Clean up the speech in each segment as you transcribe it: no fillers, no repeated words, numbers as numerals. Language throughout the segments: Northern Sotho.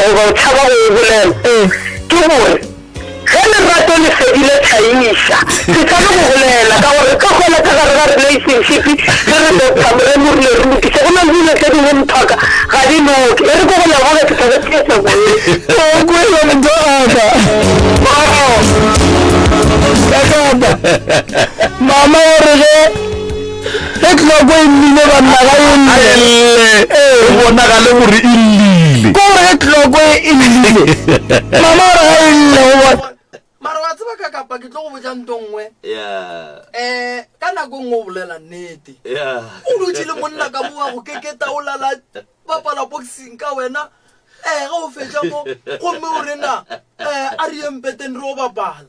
goba o tšhaba go o bolela, ke gore ge lerato le fedile tšhaiša. Se tšhabe go bolela ka gore re tlo hwela ka gare ga relationship ge re Doctor Moremi o rile re lokiše. Go na le dilo tše dingwe mthwaka ga di loke. E re ke go leboge ke tla be ke etla moyeng. O kwele mthwaka. Ka kapa. Mama o re ge ge tlhoko e llile banna ga e A e lle. lle, Ee. e bonagale gore e llile. Ko gore ge tlhoko e llile mama o re ga e lle go bona. Mara wa tseba ka kapa ke tlo go botša nto nngwe. Yeah. Eh, ka nako nngwe o bolela nnete. Yeah. O dutše le monna ka mo wa go keketa o lala bapala boxing ka wena. Eh, ge o fetša mo gomme o re na eh a re yeng mpeteng re o bapala.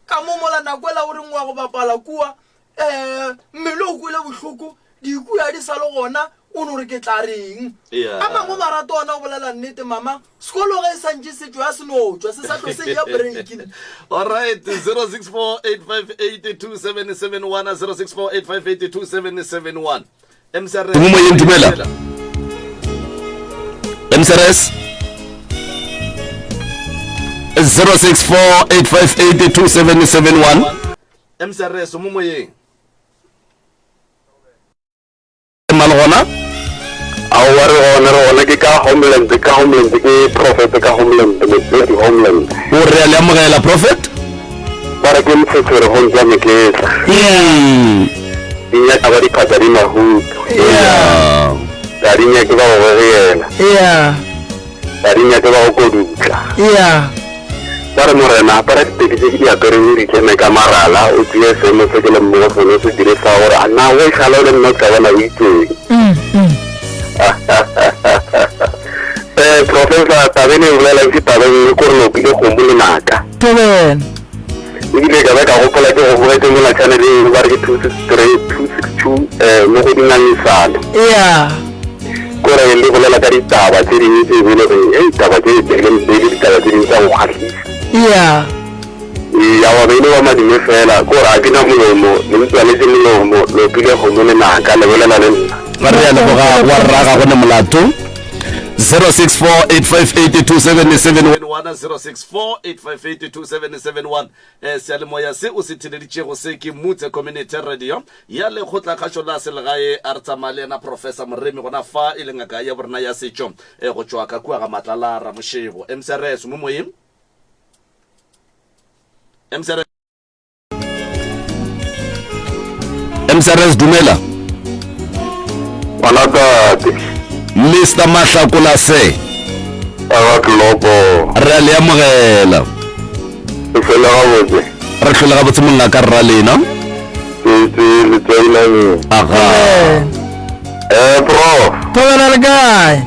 Ka mo mola nako ela o reng wa go bapala kua um mmele o kwele bohloko dikuya di sa le gona o no re ke tla reng Yeah. a mangwe marato ona o bolela nnete mama sekolo ge e santše se tšwa se no tšwa se sa tlo se ja break Alright, 0648582771 0648582771. MCRS. Mo moyeng dumela. MCRS 0648582771 MCRS mo moyeng. Ma le gona? Aowa re gona re gona ke ka homeland ka homeland ke prophet ka homeland motswedi homeland. O re a le amogela prophet? Ba re ke motshotshore go ntša meketla. Mm. Di nyaka ba diphatsa di mahuto. Yeah. Ga di nyake ba go gegela. Yeah. Ga di nyake ba go kodutla. Yeah. Ba re, Morena, apara dipedi tše ke di aperego o di tleme ka marala, o tšee seemo se ke leng mo go sona o se dire sa gore, a na o šala o le nna o tla bona o itseng. Eh, Professor, taba eno e bolelang ke taba e nngwe, kore le opile kgomo lenaka. Thobela. Ebile ka ba ka gopola ke go bogetše mola channel e nngwe ba re ke 263, 262, eh, mo go dingangisano. Yeah. Kore le bolela ka ditaba tše dingwe tše e le gore ei taba tše di le mpe le ditaba tše dingwe tša go kgahlisa. Yeah. Ee, awa be e le wa madume fela, kore a ke na molomo, le ntswaletše molomo, le opile kgomo lenaka, le bolela le nna. Re a leboga wa rra ga go ne molato. 0648582771 0648582771 Eh, seyalemoya se o se theleditšego se ke Mutse Community Radio ya Lekgotlakgašo la Selegae. A re tsamaya le yena Professor Moremi gona fa e le ngaka ya borena ya setšo eh, go tšwa ka kua ga Matlala Ramošego. MCRS mo moyeng. MCRS. MCRS dumela. Ngwana tate. Mister Mahlakola se. Aga Klopo. Re a le amogela. Le hlole gabotse. Re hlole gabotse mongaka rra lena. Ke tse le tswailaneng. Aga. Eh prof. Thobela le kae?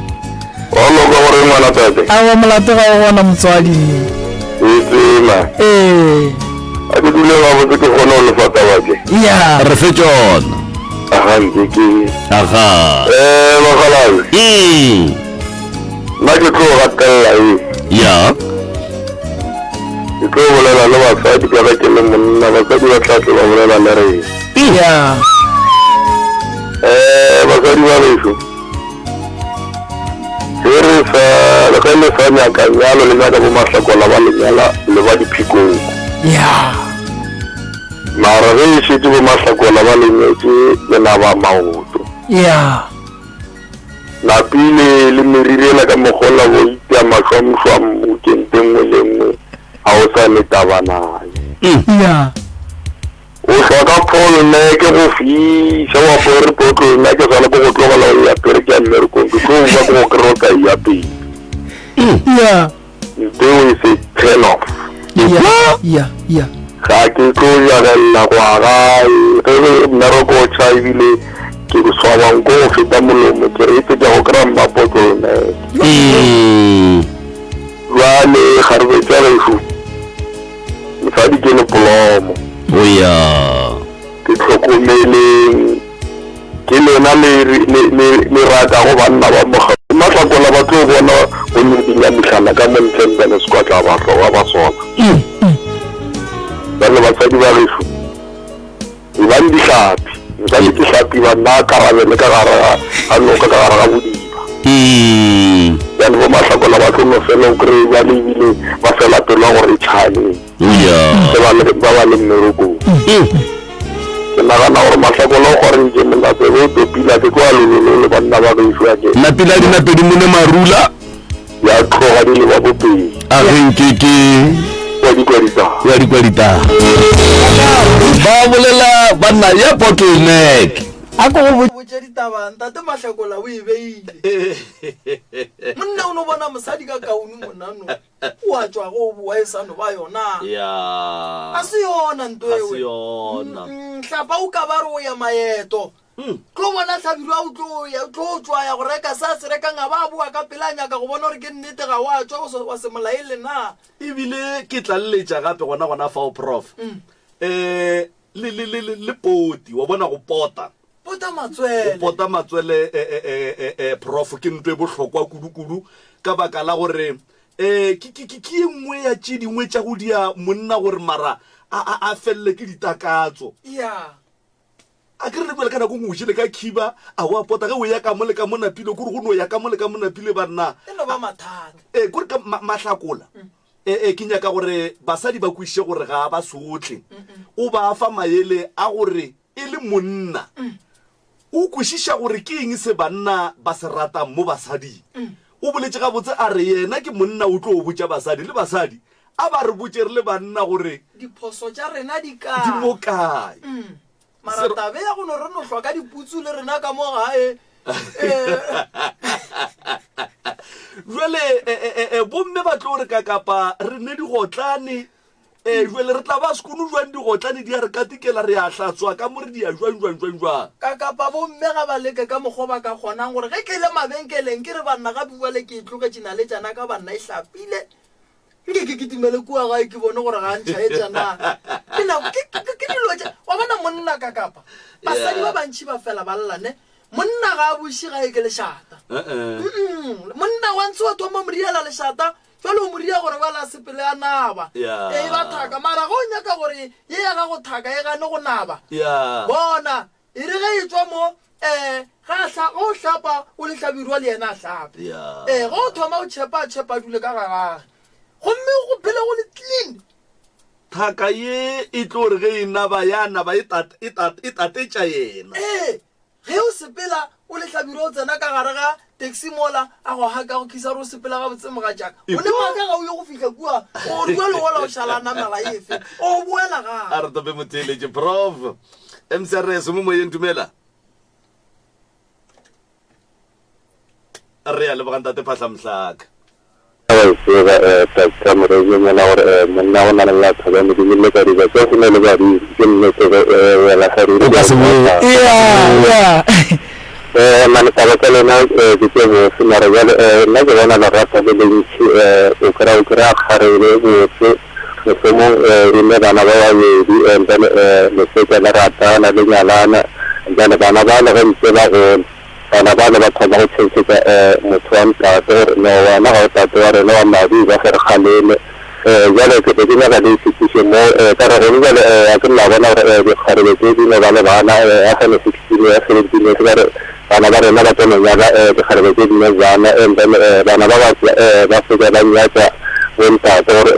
Wa loka gore ngwana tate. Aowa molato ga o gona motswadi. E tsena. Ee. A ke dule gabotse ke kgone go lefa taba tše. Ya. Re fe tšona. Aga nke ke. Aga. Eh bakgalabe. Mm. Nna ke tlo gatelela e. Ya. Ke tlo bolela le basadi ka ge ke le monna, basadi ba tla tle ba bolela le rena. Ya. Eh basadi ba gešo. Ge re sa ge le sa nyaka nyalo le nyaka bo mahlakola ba lenyala le ba diphikoko. Ya. Mara ge e šetše bo mahlakola ba le nyetše le naba maoto. Ya. Napile le meriri ela ka mokgola bo itia mašwamšwam kente nngwe le nngwe ga o sa ne taba naye. Ya. O hlwa ka pholo nna ke go fiša o apere potlo nna ke swana ke go tlogela o e apere ke ya mmerekong ke tlo uba ke go kry-a o sa e apere. Ya. Nteo e se turn off. Ya, ya, ya. Ga ke tlo jagelela go ya gae ge ge mmereko o tšha ebile ke swaba nko go feta molomo ke re etse ke go kry-a mmapotlo nna. Bjale kgarebe tša gešo mosadi ke lepolomo. O ya. Ke hlokomeleng, ke lena le, le, le, le ratago banna ba moga. Mahlakola ba tlo bona go nyibinya mehlala ka mo ntle ntle le sekwatla ba hloga ba sona. Bjale basadi ba gešo, ebang dihlapi. Mosadi ke hlapi banna a karabele ka gare ga noka, ka gare ga bodiba. Bjale bo Mahlakola ba tlo no fela o kry-e bjale ebile ba fela pelo ya gore e tšhane Ya. ge ba le ba ba le mmerekong. Ke nagana gore Mahlakola o kgwarentše monna tsebe o topile a ke tlo a lolololo banna ba gešo a ke. Napile a dinapedi mone marula. Ya tloga di leba bopedi. A ge nke ke. Wa dikwa ditaba. Wa dikwa ditaba. Ba bolela banna ya bottleneck. A ko go botše ditaba ntate Mahlakola o e beile. Monna o no bona mosadi ka kaone monano o a tšwa go boa e sa no ba yona. Ya. A se yona nto Ga se ewe. yona. Hlapa o ka ba re o ya maeto. Tlo bona Hlabirwa o tlo ya o tlo tšwa ya go reka se a se rekang a ba a boa ka pela a nyaka go bona gore ke nnete ga wa tšwa wa se mo laele na. Ebile ke tlaleletša gape gona gona fao Prof. Um le, le, le, le, le poti, wa bona go pota. Pota matswele. Go pota matswele, eh, eh, eh, eh, eh, Prof, ke nto e bohlokwa kudu-kudu ka baka la gore eh, ke, ke, ke, ke ye nngwe ya tše dingwe tša go dia monna gore mara a, a, a felele ke ditakatso. Yeah. A ke re le bjale ka nako nngwe o jele ka khiba, a wa pota ge o ya ka mo le ka mo napile, kore go no ya ka mo le ka mo napile banna. E no ba mathata. Eh, kore ka ma, mahlakola. Eh, eh, ke nyaka gore basadi ba kwešiše gore ga a ba sotle. O ba fa maele a gore e le monna o kwešiša gore ke eng se banna ba se ratang mo basading. O boletše gabotse a re yena ke monna o tlo botša basadi le basadi a ba re botše re le banna gore Diphoso tša rena di kae. di mo kae. Mara tabe ya go no re no hlwa ka diputsu le rena ka mo gae. Jwale bomme ba tlo re kakapa re ne digotlane. Ee, jwale re tla ba sekono jwang digotlane di a re katikela re a hlatswa ka mo re di ya jwang jwang jwang jwang. Kakapa bomme ga ba leke ka mokgwa ba ka kgonang gore ge ke ile mabenkeleng ke re banna gape bjale ke e tlogetše naletšana ka banna e hlapile. Nke ke kitimele kua gae ke bone gore ga a ntšhaetša na. Ke nako, ke, ke, ke dilo tše, wa bona monna ka kapa. Basadi ba bantši ba fela ba lla ne. Monna ga a buše gae ke lešata. Mm-mm. Monna wa ntse wa thoma mo riela lešata, jwale o mo ria gore bjale a sepele a naba. E ba thaka, mara ge o nyaka gore ye ya gago thaka e gane go naba, bona, E re ge e tšwa mo, ee, ge a hla, ge o hlapa o le hlabirwa le yena a hlape. Yeah. Ee, ge o thoma o tšhepa, a tšhepa a dule ka ga gage. Gomme go phele go le clean. Thaka ye e tlo re ge e naba ya naba e tat, e tat, e tatetša yena. Ee, ge o sepela o le hlabirwa o tsena ka gare ga taxi mola, a go haka go khisa gore o sepela gabotse mogatšaka. O ne maaka ga o ye go fihla kua, o re bjale wola o šala a namela efe, o boela gae. A re tope motheeletši, Prof. MCRS mo moyeng dumela. Re a leboga ntate Phahla Mhlaka. Wa e tseba Doctor Morezi mola gore monna o na le batho ba Modimo le ka dira tse go ne le badimo ke nnete ge wela sa ruri O ka se boe. Yeah, yeah. Man taba tsa lena ke tse bose mara jale nna ke bona lerato le lentši o kry-a o kry-a kgarebe e bose Mohlomong e ne bana ba babedi and then le fetša le ratana le nyalana and then bana bale ge ntse ba gola bana bale ba thoma go tšhentšhetša motho wa ntate gore no wena ga o tate wa rena wa madi o ka se re kgaleme. Bjale ke be ke nyaka le nfetiše mo ka re gone bjale a ke la bona gore dikgarebe tše di no ba le bana a sa ne 16 years 17 years ba re bana ba rena ba tlo no nyala dikgarebe tše dingwe bjana and then bana ba ba ba fetša ba nyatša Bo ntate gore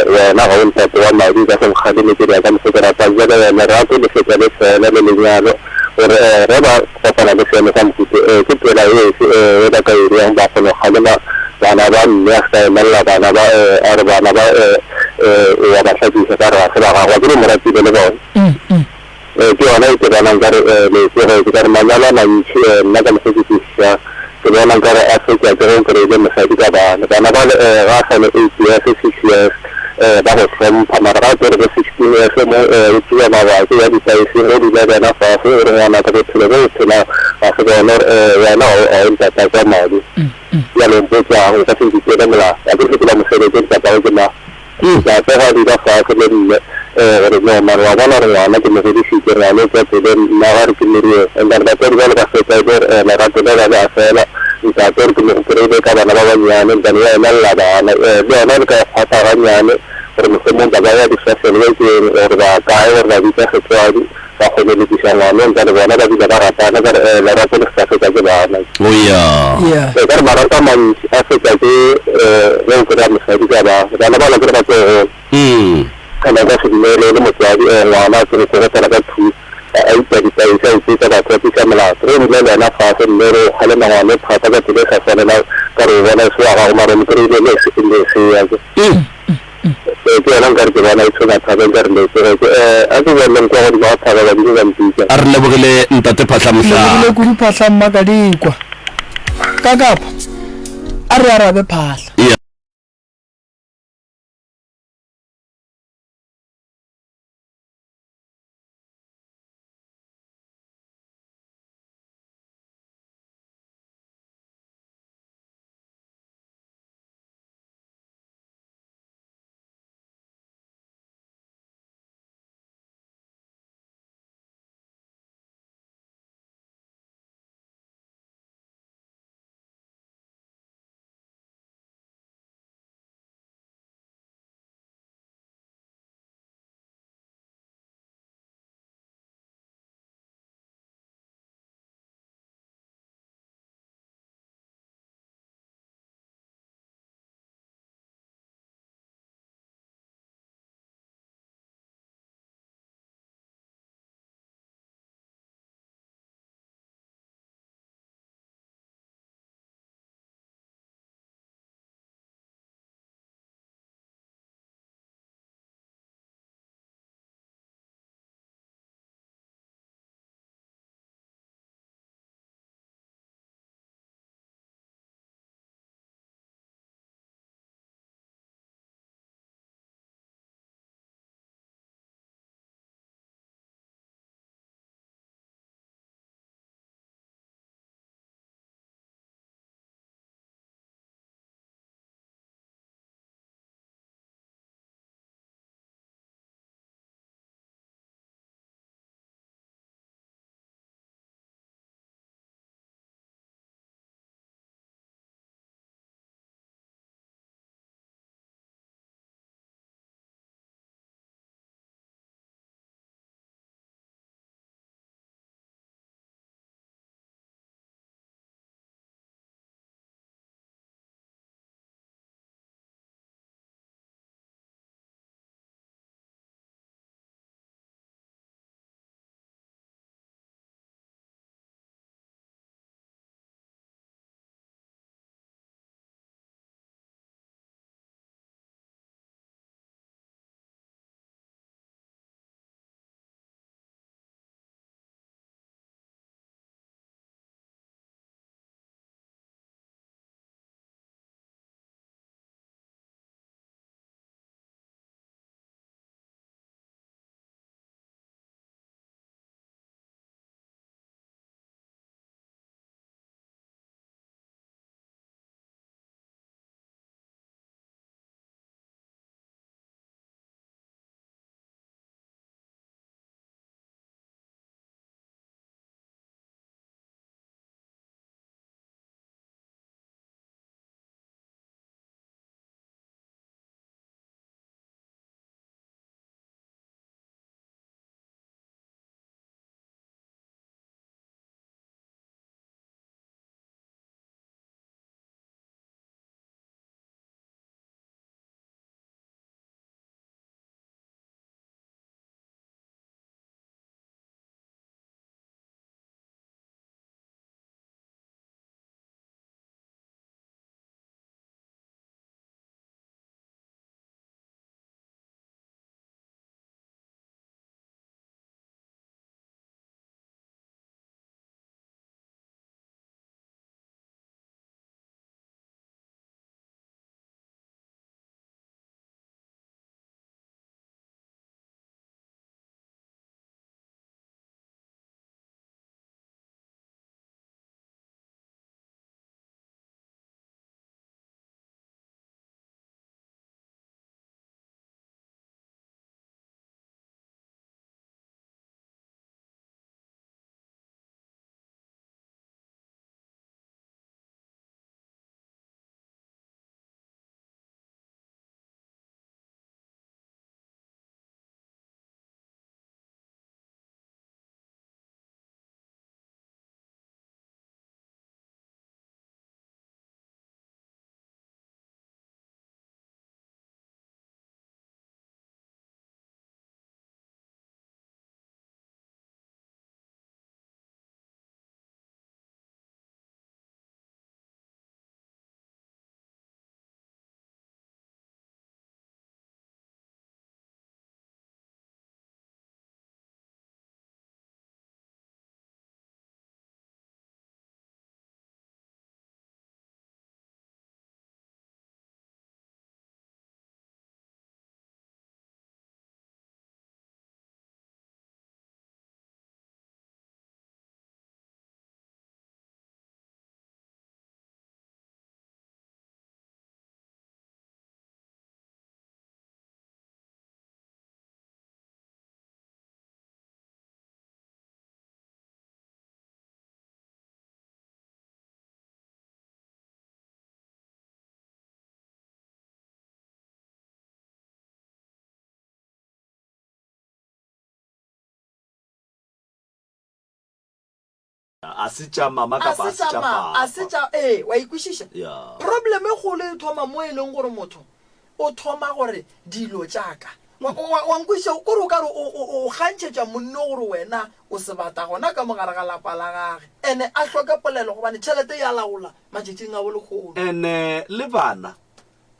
wena ga o ntate wa madi o ka se nkgaleme ke dira ka mokgo ke ratang. Bjale lerato le fetša le fela le lenyalo gore ge ba kopana le seemo sa mohuta o ke tsela efe e ba ka e dirang ba kgona go kgalema bana ba mme a se ka emelela bana ba a re bana ba o a ba hlakiša ka re ga se ba gagwe a ke re o mo ratile le bona. Ke yona e ke bona nkare le tsogetše ka re manyalo a mantši nna ka mokgo ke kwešišang ke bona nkare a fetša ke ge o kry-ile mosadi ka bana. Bana bale ga a sa le eight years, six years ba go hlompha mara ga a tsere bo 16 years mo o tšea mabaka o ya ditaeseng o dula le yena fase o re ngwanaka bophelo bo o phelang ga se bona gore wena ga o ntatagwe madi bjale o mpotšang o ka se nkitele molao akere ke phela mosebetsi ntatagwe ke mang. Ka tsoga dula fase le mme gore no mara wa bona gore ngwana ke mo godišitše ngwana o tšwa tseleng nna ga re ke morieng and then batswadi bale ba fetša e le gore lerato lela le a fela ntate gore ke mo kry-ile ka bana ba bannyane and then wa emelela bana le yona le ka e kgwatha gannyane gore mohlomong ba ba ya di-social workeng gore ba kae gore ba bitsa setswadi. Ba kgone go lokiša ngwana nka re bona ba dula ba ratana ka re eh lerato le sa fetša ke bana. Oh yeah. Yeah. Ee, ka re marato a mantši a fetša ke eh ge o kry-a mosadi ka ba bana ba la kere ba tlo gola. Mm. And o ka se dumele o le motswadi eh ngwana a tsebe go gopela ka thu a a utswa ditaese a utswetša batho a tliša molato. Ge o dula le yena fase mme o re o kgalema ngwana o thata ka tsela e sa swanelang ka re o bona e se wa gago mara o mo kry-ile le lesea. Mm. Ee, ke yona nkare ke bona e tshwenya thaba nkare le tsogetše. Eh, a ke boleleng kwa godimo ga thaba badimo ba mpitša. A re lebogile Ntate Phahla Lebogile Mohla. kudu Phahla Mmakadikwa. Ka kapa a re arabe Phahla. Yeah. a se tša mama A kapa se a se tša tša ma, a se papa. tša, ee, wa ikwešiša? Ya. Problem e kgolo e thoma mo e leng gore motho o thoma gore dilo tša ka. Wa, wa, wa nkwešiša? Kore o ka re o, o, o kgantšhetša monno gore wena o sebata gona ka mo gare ga lapa la gage. Ene a hloke polelo gobane tšhelete ya laola matšatšing a bolehono. Ene le bana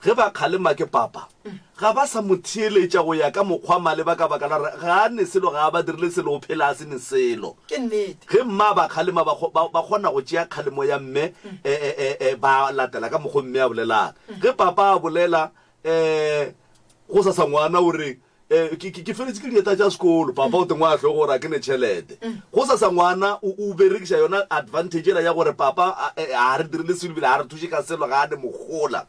Ge ba kgalema ke papa, ga ba sa mo theeletša go ya ka mokgwa maleba ka baka la gore ga a ne selo, ga a ba dirile selo, o phela a se ne selo. Ke nnete. Ge mma a ba kgalema, ba, ba, ba kgona go tšea kgalemo ya mme, e, e, e, e, ba latela ka mokgwa mme a bolelang. Ge papa a bolela, e, gosasa ngwana o re, E, ke, ke, ke feletše ke dieta tša sekolo, papa o tengwa hlogo gore a ke ne tšhelete. Gosasa ngwana o, o berekiša yona advantage yela ya gore papa a, e, a re dirile selo ebile a re thuše ka selo, ga a ne mohola.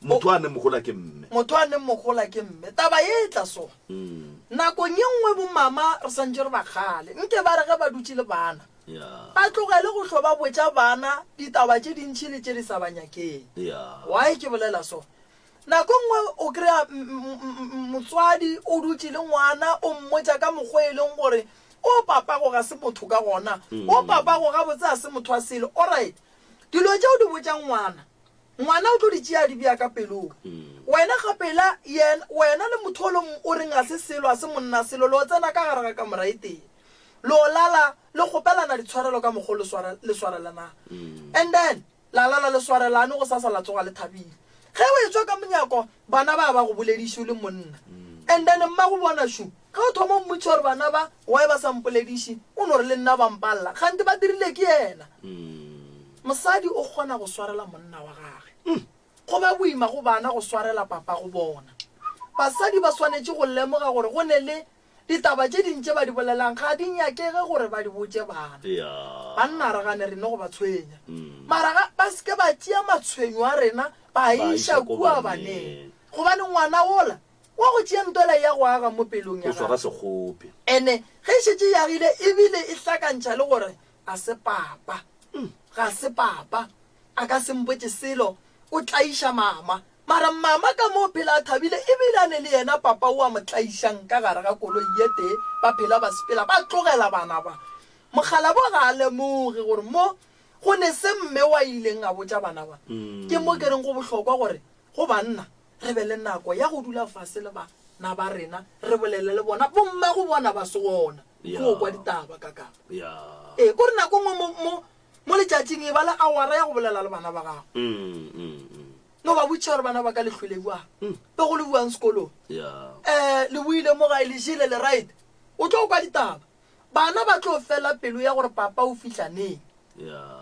Motho a ne mohola ke mme. Motho a ne mohola ke mme. Taba ye e tla so. Nakong ye nngwe bomama re santše re ba kgale, nke ba re ge ba dutše le bana, ba tlogele go hlo ba botša bana ditaba tše dintši le tše di sa ba nyakeng. Why ke bolela so? Nako e nngwe o kry-a motswadi o dutše le ngwana o mmotša ka mokgwa e leng gore o papago ga se motho ka gona, o papago gabotse ga se motho wa selo. Alright, dilo tše o di botšang ngwana, ngwana o tlo di tšea a di bea ka pelong. Wena gapela yena, wena le motho o le o reng ga se selo, ga se monna selo, lo tsena ka gare ga kamora e tee, lo lala le kgopelana ditshwarelo ka mokgwa o le swarelanang. And then La lala le swarelane, gosasa la tsoga le thabile. Ge o etšwa ka monyako, bana ba ba go bolediše o le monna. And then mmago bona šu, ge o thoma o mmotšiša gore bana ba why ba sa mpolediše, o no re le nna ba mpalela, kgante ba dirile ke yena. Mosadi o kgona go swarela monna wa gage. Go ba boima go bana go swarela papago bona. Basadi ba swanetše go lemoga gore go ne le Ditaba tše ding tše ba di bolelang ga di nyakege gore ba di botše bana. Banna re gane rene go ba tshwenya. Mara ga ba se ke ba tšea matshwenyo a rena ba a iša kua baneng. Gobane ngwana wola wa go tšea ntwela ya go aga mo pelong ya gagwe. Ene ge e šetše e agile ebile e hlakantšha le gore ga se papa. Ga se papa. A ka se mpotše selo. O tlaiša mama. Mara mama ka mo phela a thabile ebile a ne le yena papa o a mo tlaišang ka gare ga koloi ye tee ba phela ba sepela ba tlogela bana ba. Mokgalabo ga a lemoge gore mo go ne se mme wa ileng a botša bana ba. Ke mo ke reng go bohlokwa gore go banna re be le nako ya go dula fase le ba na ba rena re bolele le bona bommago bona ba se gona ke go kwa ditaba ka kapa. Ee kore nako nngwe mo mo mo letšatšing e ba le awara ya go bolela le bana ba gago. No ba botšiša gore bana ba ka le hlwele bjang. Be go le bjang sekolong. Um le boile mo gae le jele le right. O tlo kwa ditaba. Bana ba tlo fela pelo ya gore papa o fihla neng.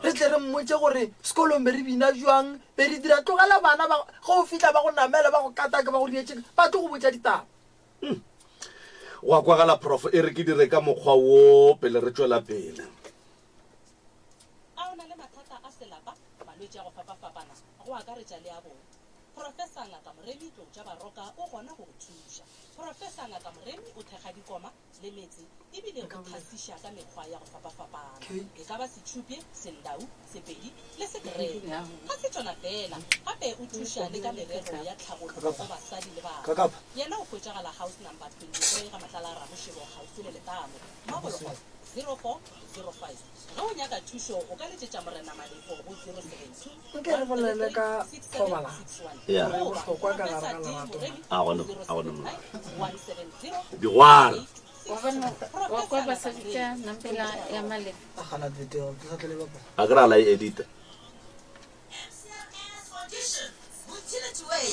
Re tle re mmotše gore sekolong be re bina bjang, be re dira. Tlogela bana ba ge o fihla ba go namele, ba go katake, ba go dietše, ba tlo go botša ditaba. Go a kwagala Prof. E re ke dire ka mokgwa wo pele re tšwela pele. A o na le mathata a selapa, malwetši a go fapafapana, go akaretša le a bong? Professor Ngaka Moremi Tlotša Baroka o gona go go thuša. Professor Ngaka Moremi o thekga dikoma le metse ebile o thasiša ka mekgwa ya go fapafapana, e ka ba Setšhupye, Sendau, Sepedi le Sekereke. Ga se tšona feela, gape o thuša le ka merero ya tlhabollo go basadi le bana. Yena o hwetšagala House Number 23 ga Matlala a Ramošebo kgauswi le letamo. Mabologo 0405. Ge o nyaka thušo o ka letšetša Morena Malefo go 072 Nke re bolele ka thobalano Yeah. gore e bohlokwa ka gare ga lerato na. A gona, a gona molao. Digwara. Wa bona, wa kwa ba sa bitša nampela ya Malefo. A gana video, ke sa tlele bapala. A ke ra la e edita.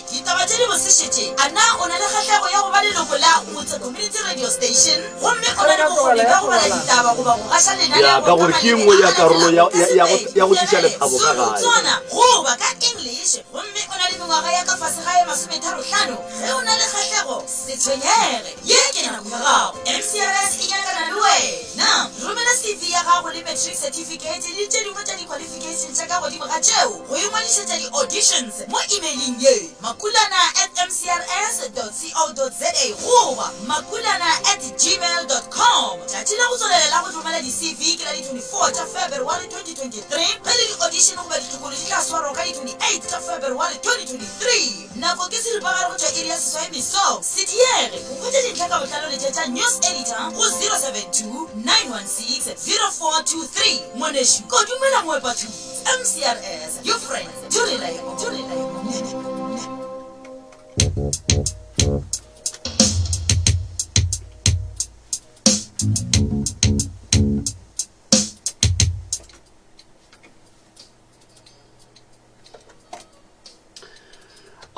Ditaba tše di bose šetše. A na o na le kgahlego ya go ba leloko la Motse Community Radio Station gomme o na le bokgoni bja go bala ditaba goba go gaša lenaneo Ya, ka gore ke e nngwe ya karolo ya, ya, ya go, ya go tliša lethabo ka Zulu, gae. Tswana goba ka English gomme o na le mengwaga ya ka fase ga ye masometharohlano? Ge o na le kgahlego, se tshwenyege, ye ke nako ya gago. MCRS e nyakana le wena. Romela CV ya gago le matric certificate le tše dingwe tša di-qualification tša ka godimo ga tšeo go ingwadišetša di-auditions mo emailing ye, makulana at mcrs. mcrs dot co dot za goba makulana at gmail dot com. Tšatši la go tswelela la go romela di-CV ke la di 24 tša Feberware 2023 ge le di-audition goba ditlhokolo di tla swarwa ka di 28 tša Feberware 2023. Nako ke seripagare go tšwa iri ya seswai mesong. Se diege go hwetša dintlha ka botlalo letšetša News Editor go 072 916 0423. Ngwanešu, kodumela moepathusi. MCRS, your friend, to rely on. To rely on.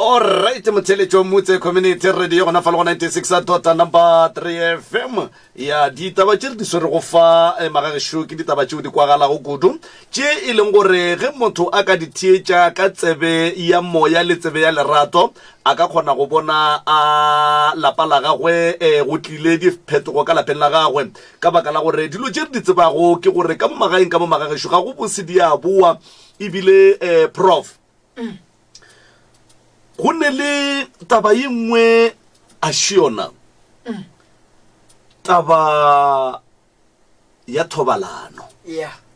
Alright, motheletšo Motse Community Radio gona fa le go 96 dot number 3 FM ya ditaba tše re di swerego fa eh, magagešo ke ditaba tšeo di kwagalago kudu tše e leng gore ge motho a ka di theetša ka tsebe ya moya le tsebe ya lerato a ka kgona go bona a lapa la gagwe eh, go tlile diphetogo ka lapeng la gagwe ka baka la gore dilo tše re di tsebago ke gore ka mo magaeng ka mo magagešo ga go bose di a boa ebile eh, prof Go ne le taba ye nngwe a šiona, taba ya thobalano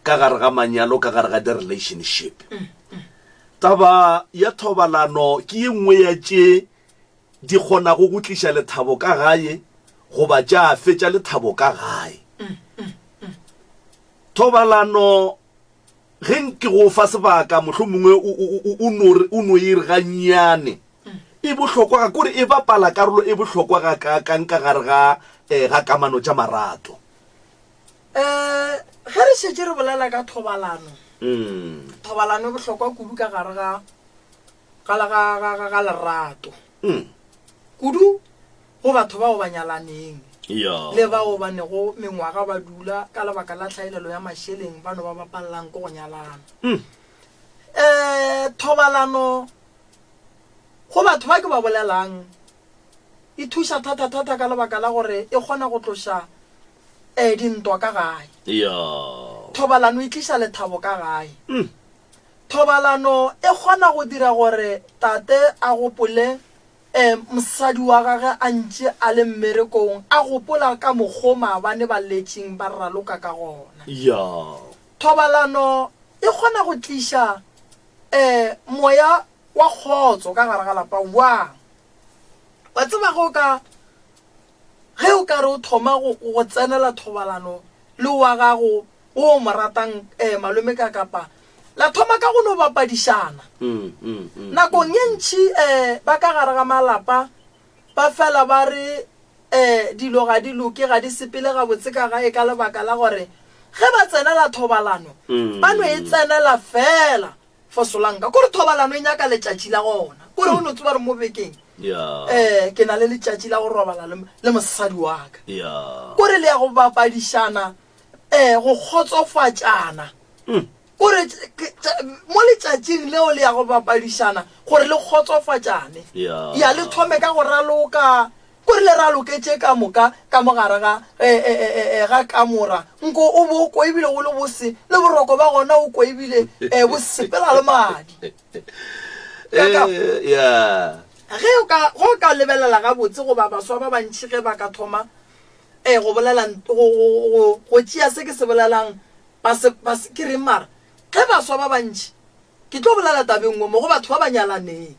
ka gare ga manyalo, ka gare ga di-relationship. Taba ya thobalano ke ye nngwe ya tše di kgonago go tliša lethabo ka gae goba tša fetša lethabo ka gae. Thobalano Ge nke go fa sebaka, mohlomongwe o, o, o, o no re, o no e re gannyane. E bohlokwa ga, kore e bapala karolo e bohlokwa gakaakang ka gare ga, eh, ga kamano tša marato. Eh, ge re šetše re bolela ka thobalano, Mm. thobalano e bohlokwa kudu ka gare ga, ga, ga, ga, ga, ga lerato. Mm. Kudu go batho bao ba nyalaneng Ya. le bao ba nego mengwaga ba dula ka lebaka la tlhaelelo ya mašeleng ba no ba bapalelang ke go nyalana. Mm. Um thobalano go batho ba ke ba bolelang e thuša thata-thata ka lebaka la gore e kgona go tloša um dintwa ka gae. Ya. Thobalano e tliša lethabo ka gae. Mm. Thobalano e kgona go dira gore tate a gopole E, mosadi wa gage a ntše a le mmerekong, a gopola ka mokgo maabane ba letšeng ba raloka ka gona. Ya. Thobalano e kgona go tliša e, moya wa kgotso ka gare ga lapa. Bjang? Wa tseba ge o ka, ge o ka re o thoma go, go tsenela thobalano le wa gago wo o mo ratang, eh, malome ka kapa la thoma ka go no bapadišana. Nakong ye ntši eh, ba ka gare ga malapa ba fela ba re eh, dilo ga di loke, ga di sepele gabotse ka gae ka lebaka la gore ge ba tsenela thobalano ba no e tsenela fela for solanka. Kore thobalano e nyaka letšatši la gona. Kore o no tseba gore mo bekeng eh, ke na le letšatši la go robala le, le mosadi wa ka. Kore le ya go bapadišana Ee, go kgotsofatšana. O re mo letšatšing leo le ya go bapadišana gore le kgotsofatšane. Ya le thome ka go raloka, kore le raloke tše ka moka ka mo gare ga e, e, e, ga kamora. Nko o bo o koibile go le bose, le boroko ba gona o koibile e, bo sepela le madi. Kaka, ge o ka, ge o ka lebelela gabotse goba baswa ba bantši ge ba ka thoma Ee, go bolela, go, go, go, go tšea se ke se bolelang, ba se, ba se, ke reng mara? Ge baswa ba bantši, ke tlo bolela taba e nngwe mo go batho ba ba nyalaneng.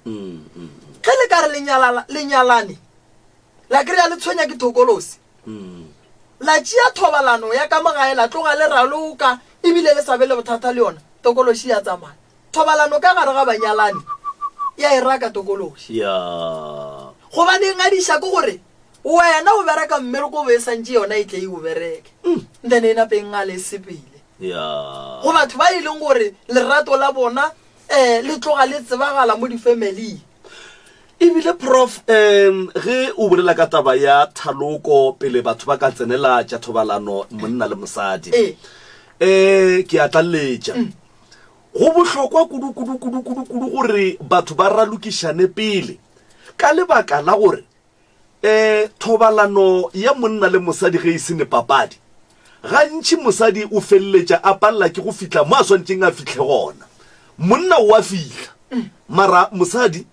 Ge le ka re le nyalala, le nyalane, la kry-a le tshwenya ke thokolosi, la tšea thobalano ya ka mo gae, la tloga le raloka, ebile le sa be le bothata le yona, tokološi ya tsamaya. Thobalano ka gare ga banyalani ya e raka tokološi. Gobane e ngadiša ke gore Wena o bereka mmereko o be e santše yona e tle e o bereke. Then e nape e ngale e sepele. Go batho ba e leng gore lerato la bona um le tloga le tsebagala mo di-family. Ebile Prof um ge o bolela ka taba ya thaloko pele batho ba ka tsenela tša thobalano monna le mosadi, um ke a tlaleletša. Go bohlokwa kudu kudu kudu kudu kudu gore batho ba ralokišane pele ka lebaka la gore E, thobalano ya monna le mosadi ge e se ne papadi, gantši mosadi o feleletša a palela ke go fihla mo a swanetšeng a fihle gona. Monna o a fihla, mara mosadi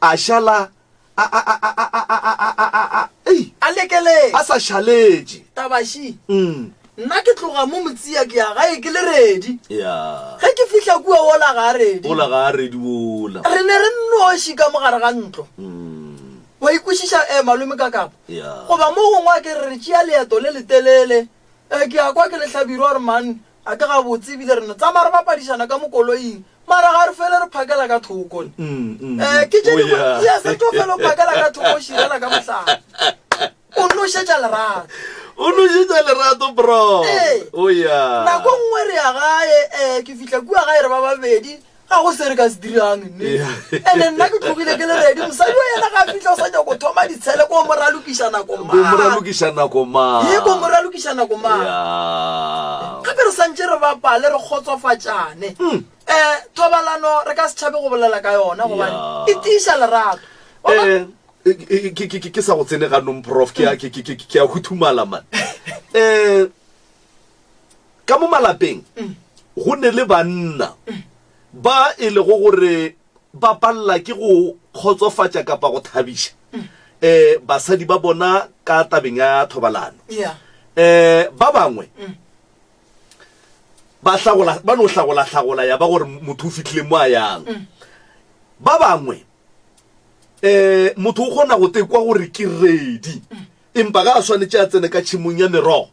a šala A, a, a, a, a, a, a, a, a, a, a, ei, A lekeletše. a sa šaletše. Tabaši, Mm. nna ke tloga mo Motsia ke ya gae ke le ready. Ya. Ge ke fihla kua wola ga a ready. Ola ga a ready wola. Re ne re nnoši ka mo gare ga ntlo. Mm. Wa ikwešiša eh, malome ka kapa? Ya. Goba mo gongwe a ke re re tšea leeto le letelele. Eh, ke a kwa ke le Hlabirwa gore man, a ke gabotse ebile re no tsamaya re bapadišana ka mo koloing. Mara ga re fele re phakela ka thoko ne. Mm, mm, Eh, ke tše oh, dingwe, yeah. yes, re tlo fela o phakela ka thoko o širela ka mohlare. O nošetša lerato. O nošetša lerato, bro. Ee. Oh, yeah. Nako nngwe re ya gae, eh, ke fihla kua gae re ba babedi, ga go se re ka se dirang nne. Yeah. Ene nna ke tlogile ke le ready, mosadi wa yena ga a fihla o sa nyako thoma ditshele ko mo ralokiša nako Ko mang. mo ralokiša nako mang. Ye ko mo ralokiša nako mang. Yeah. Gape re santše re bapale re kgotsofatšane. Mm. Eh, thobalano re ka se tšhabe go bolela ka yona gobane Yeah. e tiiša lerato. Wa bona? Eh, ke- ke- ke ke sa go tsene ganong prof ke a- ke- ke- ke- ke a huthumala man um ka mo malapeng go ne le banna ba e lego gore ba palela ke go kgotsofatša kapa go thabiša um basadi ba bona ka tabeng ya thobalano Yeah. um ba bangwe ba hlagola ba no hlagola hlagola ya ba gore motho o fihlile mo a yang ba bangwe um motho o kgona go tekwa gore ke ready empa ga a swanetše a tsene ka tšhemong ya merogo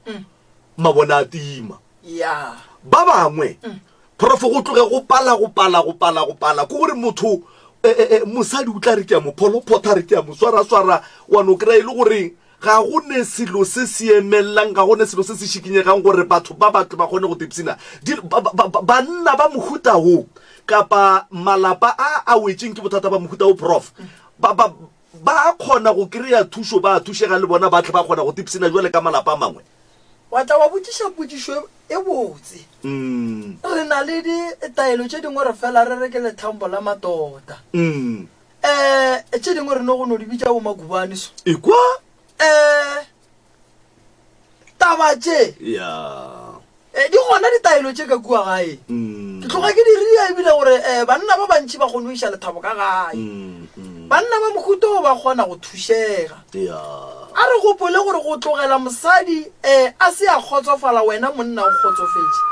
mabone a tima ya ba bangwe profo go tloge go pala go pala go pala go pala ke gore motho eh, eh, eh, mosadi o tla re ke a mo pholophotha re ke a mo swaraswara wa no kry-a e le gore Ga go ne selo se se emellang, ga go ne selo se se šikinyegang gore batho ba ba tle ba kgone go tipsina. Di, ba, ba, ba, banna ba mohuta wo, kapa malapa a a wetšeng ke bothata ba mohuta wo, Prof, ba, ba, ba kgona go kry-a thušo, ba a thušega le bona, ba tle ba kgona go tipsina jwale ka malapa a mangwe. Wa tla wa botšiša potšišo e botse. Mm. Re na le ditaelo tše dingwe re fela re re ke lethambo la matota. Mm. Eh, tše dingwe re no go no di bitša bomakubane so. Ekwa? Eh, taba tše. Ya. Eh, di gona ditaelo tše ka kua gae. Mm. Ke tloga ke di ria ebile gore eh, banna ba bantši ba kgone go iša lethabo ka gae. Mm, mm. Banna ba mohuta o ba kgona go thušega. Ya. A re gopole gore go tlogela mosadi eh, a se a kgotsofala wena monna o kgotsofetše.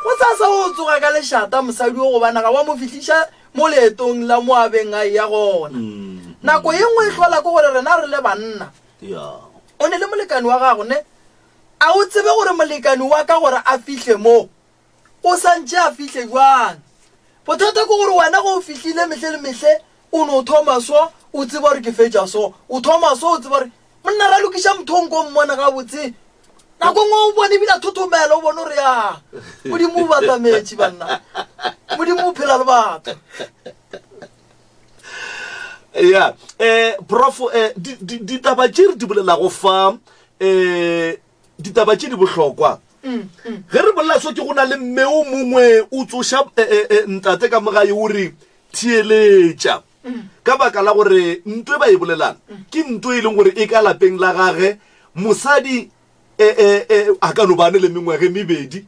Go sasa o tsoga ka lešata mosadi o gobana ga wa mo fihliša mo leetong la mo a beng a eya gona. Nako ye nngwe e hlola ke gore rena re le banna, o ne le molekani wa gago ne? A o tsebe gore molekani wa ka gore a fihle mo, o sa ntše a fihle bjang? Bothata ke gore wena ge o fihlile mehle le mehle o no thoma so, o tseba gore ke fetša so, o thoma so, o tseba gore Monna ra lokiša motho nko mmone gabotse. Nako nngwe o bone ebile a thothomela o bone gore ya Modimo o batametše banna. Modimo o phela le batho. Ya, eh prof eh ditaba tše re di bolelago fa eh ditaba tše di bohlokwa. Mm, mm. Ge re bolela so ke go na le mme o mongwe o tsoša eh, eh, eh, ntate ka mogae o re theeletša. Ka baka la gore nto e ba e bolelang ke nto e leng gore e ka lapeng la gage, mosadi e, e, e, a ka no ba ne le mengwaga e mebedi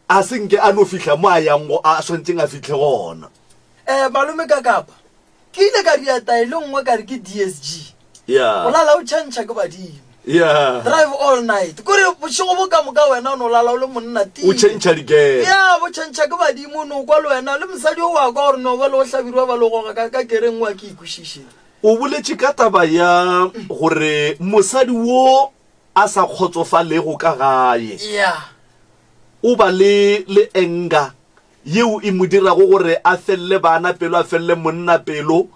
a se nke a no fihla mo a yang go a swanetšeng a fihle gona. Um malome ka kapa ke ile ka ria taelo nngwe ka re ke DSG. Yeah. O lala o tšhantšha ke badimo. Yeah. Drive all night. Kore bošego bo ka moka wena o no lala o le monna O tšhentšha dikere. Ya, bo tšhentšha ke badimo o no kwa le wena le mosadi o wa kwa gore no ba le go hlabirwa ba le goga ka ka kereng wa ke ikwešiše. O boletše ka taba ya gore mosadi wo a sa kgotsofalego ka gae Yeah. o ba le le anger yeo e mo dirago gore a felele bana pelo, a felele monna pelo,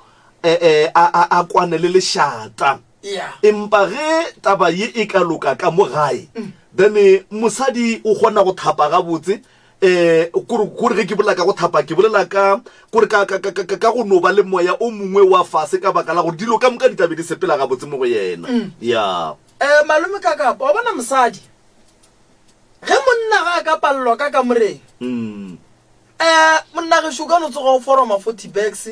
eh, eh, a, a, a kwane le lešata. Yeah. Empa ge taba ye e ka loka ka mo gae, then mosadi o kgona go thapa gabotse. Eh, kore, kore ge ke bolela ka go thapa, ke bolela ka, kore ka, ka, ka, ka, ka go no ba le moya o mongwe wa fase ka baka la gore dilo ka moka di tla be di sepela gabotse mo go yena. Yeah. Eh, malome ka kapa, wa bona mosadi, Ge monna ga a ka palelwa ka kamoreng, Mm. eh, monna gešo o ka no tsoga o foroma 40 bags,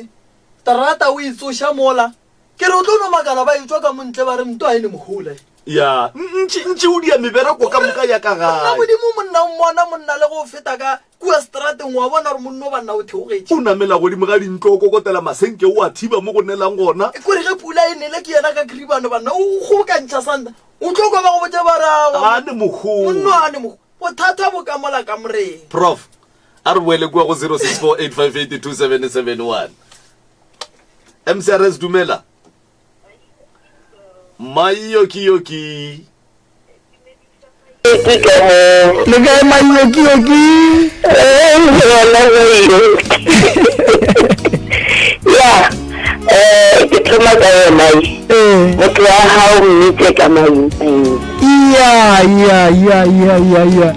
terata o e tsoša mola. Ke re o tlo no makala ba etšwa ka mo ntle ba re nto a e ne mohola. Ya, ntši ntši o dia mebereko ka moka ya ka Nna gae. Modimo monna o mmona monna le go feta ka kua strateng wa bona gore monna o banna o theogetše. O namela godimo ga dintlo o kokotela masenke o a thiba mo go nelang gona. Kore ge pula e nele ke yena ka kribane banna o kgobokantšha santa o tlo kwa ba go botša ba re aowa A ne mogolo. monna a ne mogolo. Bothata bo ka mola kamoreng. Prof, a re boele kua go 0648582771. MCRS dumela. Maiokiyoki. Ke ka mo. Le kae maiokiyoki? Yona maioki. Ya, eh ke thoma ka yona e. Ee. Motho wa hao mmitse ka mainaina. Iya, iya, iya, iya, iya, iya.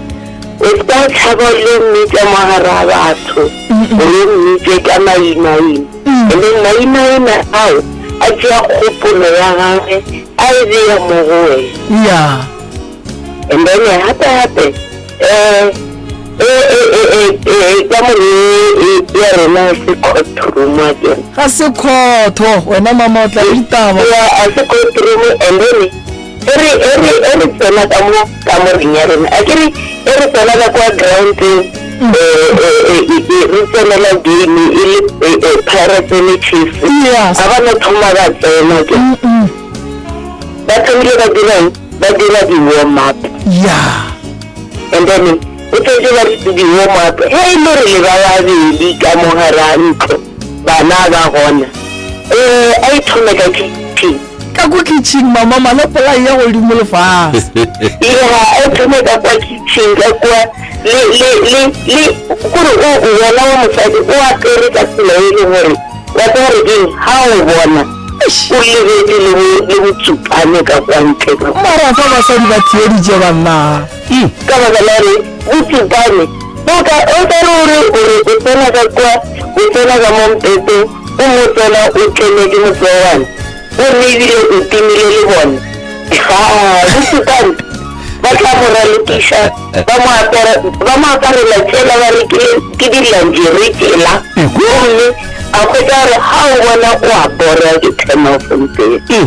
O se ka tšhaba le mmitsa mo gare ga batho, gore o mmitse ka mainaina. And then mainaina ao a tšea kgopolo ya gagwe a e bea mo go wena. Yeah. And then gape gape um kamore ya rena se court room a kere. Ga se khotho wena mama o tla le ditaba. Yeah, a se court room and then E re, e re, e re tsena ka mo kamoreng ya rena, a ke re, e re tsena ka kwa groundeng, e, e, e, e, e, re tsenela game e le e, e, Pirates le Chiefs. Yes. Ga ba no thoma ba tsena ke. Ba thomile ba dira eng? Ba dira di-warm up. Yeah. And then o tsetse ba di-warm up. Ge e le re le ba babedi ka mo gare ga ntlo, bana ba gona. Eh, a e thome ka kitchen. Ka ko kitchen mama malepola ya godimo le fase. Yeah, a e thome ka kwa kitchen ka kwa le le le le kore o wena wa mosadi o apere ka tsela e leng gore wa tseba gore keng ha o bona o lebetse le bo le botsupane ka kwa ntle ka kwa. Mara fa basadi ba theeditše banna. Ka baka la gore botsupane bo ka o ka re o re o re o tsena ka kwa o tsena ka mo mpeteng o mo tsena o tleme ke motseoane gomme ebile o timile le bona. Haa, botsupane ba tla mo ralokiša ba mo apara ba mo aparela tšela ba re ke ke di-lingerie tšela gomme a hwetša gore ha o bona o a bora ke turn off mpete.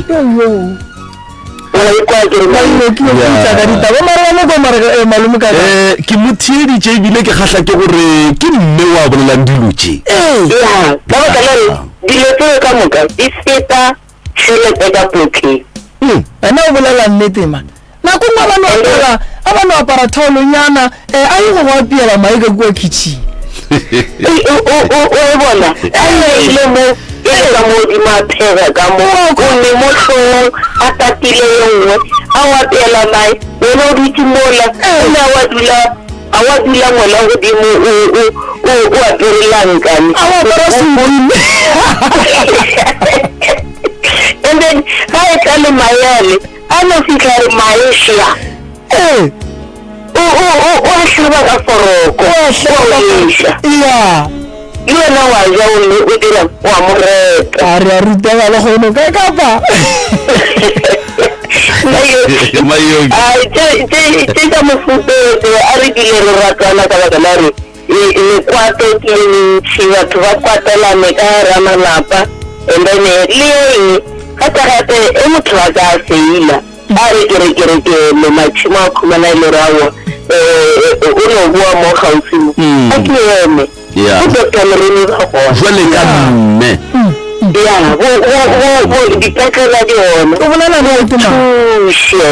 Wa ikwa ke re Malome ke yo tla ka ditaba mara wa mo kwa mara eh, malome ka Eh, ke mo theeditše ebile ke kgahla ke gore ke mme wa bolelang dilo tše. Ee. Ya, ka baka la gore dilo tseo ka moka di feta tšhelete ka potleng. Wena o bolela nnete man. Nako nngwe a ba no apara a ba no apara thaolonyana eh, a ye go go apiela mae ka kua kitchen. O, o, o, o e bona a e ile mo e le ka mo godimo a phega ka mo gomme mo hlogong a tatile ye nngwe a o apeela mae wena o dutše mola gomme a wa dula a wa dula mola godimo o, o, o, o apere lankane A o apara sutu. And then ga e tla le mae ale a no fihla a re mae šea. Ee. O, o, o, o a hlaba ka foroko, O a o hlaba a ka eša. Ya. Le wena wa ja gomme o dira, o a mo reta. A re a rutega le kgono ka kapa. Mayoki. Mayoki. Ai, tše, tše, tše tša mofuta o tee, a re dule re ratana ka baka la gore e, mekwato ke ye mentši, batho ba kwatelane ka gara malapa, and then le eng, gape gape e motho a ka feila, A re ke re ke re ke eme matšhemo a khumana e le gore aowa um o no boa mo kgauswi mo a ke eme Yeah. bo Doctor Moremi ba gona Jwale ka mme. ya bo bo bo bo dipetlela di gona O bolela nnete ma. thuše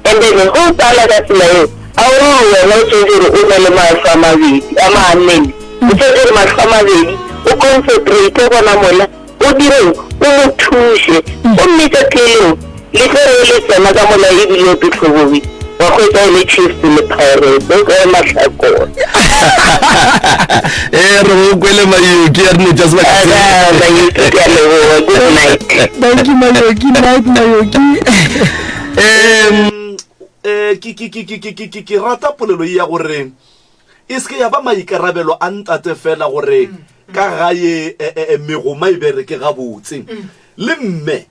and then ge o pala ka tsela eo a o re wena o tshwanetse gore o be le mahlo a mabedi a manene o tshwanetse gore mahlo a mabedi o concentrate gona mola O direng? O mo thuše. Gomme tšatši le lengwe, le tlo re le tsena ka mola e bile ke hlobogi, wa hwetša e le Chiefs le Pirates, o tlo ema hlakore. Ee, re go kwele Mayoki, a re no tša sebaka se. Aga, Mayoki, ke a leboga. Good night. Thank you Mayoki, night Mayoki. Um, eh, ke, ke, ke, ke, ke, ke, ke, ke rata polelo ye ya gore E se ke ya ba maikarabelo a ntate fela gore ka gae megoma e bereke gabotse. Le mme,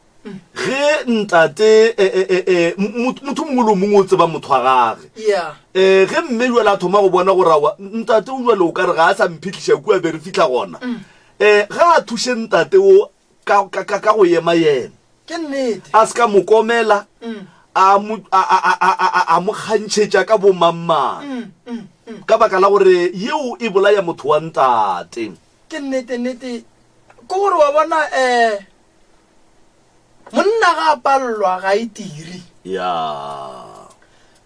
ge ntate, motho mongwe le mongwe o tseba motho wa gage. Ge mme jwale a thoma go bona gore aowa, ntate o jwale o ka re ga a sa mphihliša kua be re fihla gona, ga a thuše ntate o ka go ema yena. Ke nnete. A se ka mo komela, a mo, a, a, a, a, a, a mo kgantšhetša ka bomangmang. Ka baka la gore yeo e bolaya motho wa ntate. Ke nnete, nnete. Ke gore wa bona, um monna ga a palelwa ga e tiri. Ya.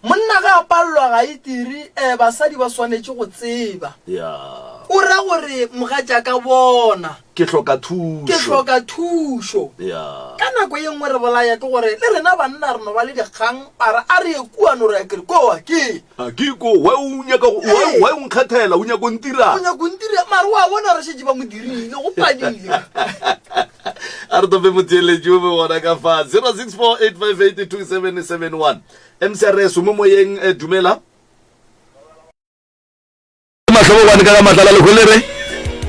Monna ge a palelwa ga e tiri, um basadi ba swanetše go tseba. Ya. O ra gore mogatšaka bona. Ke hloka thušo. Ke hloka thušo. Ya. Ka nako ye nngwe re bolaya ke gore le rena banna re no ba le dikgang mara a re ye kua no re ya ke re koa ke. A ke ko why o nyaka go why why o nkgethela o nyaka o ntira. O nyaka o ntira mara wa bona re šetše ba mo dirile go padile. A re tope motheeletši o be gona ka fa 0648582771. MCRS o mo moyeng eh, dumela. Mahlobogwane ka ga matlala lekgo le re.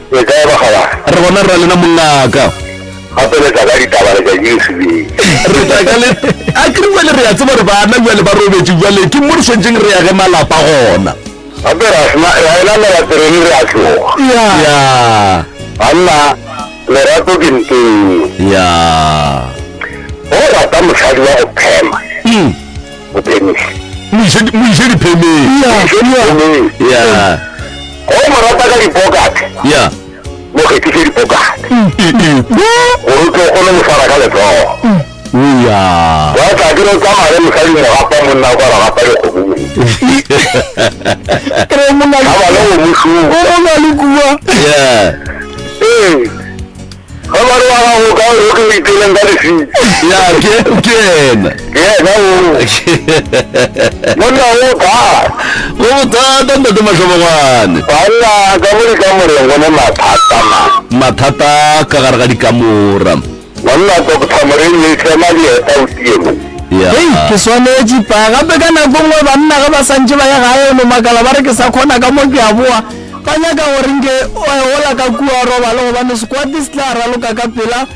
Le kae bagala? Re gona rra lena mongaka. Gape le tla ka ditaba letšatši le sebeng. Re tla ka le a ke re jwale re a tseba gore bana jwale ba robetše jwale ke mo re swanetšeng re age malapa gona. Gape ra sena ra e namela terene re a tloga. Ya. Ya. Banna lerato ke nteng. Ya. Go rata mosadi wa go phema. Mm. O phemise. Mo iše mo iše diphemeng. Ya. Diphemeng. Ya. Go mo rata ka dipokate. Ya. Mo kgethiše dipokate. Gore o tlo kgone go swara ka letsogo. Ya. Wa tla ke re o tsamaya le mosadi mogapa monna o ka re gapa dikgomo. Kry monna Ga ba le go mo šupa. o na le kua. Yeah. Ee. Ge ba re wa gago ka o ke o iteleng ka lefika. Ya ke ke yena. Ke yena o. Monna o thata. Go bothata ntate Mahlobogwane. Banna ka mo dikamoreng go ne mathata man. Mathata ka gare ga dikamora. Monna Doctor Moremi tlema dieta o tie mo. Ya. Hei, ke swanetše pa. Gape ka nako nngwe banna ge ba santše ba ya gae o no makala ba re ke sa kgona ka mo ke a boa. Ba nyaka gore nke ola ka kua robale gobane sekwati se tla raloka ka pela um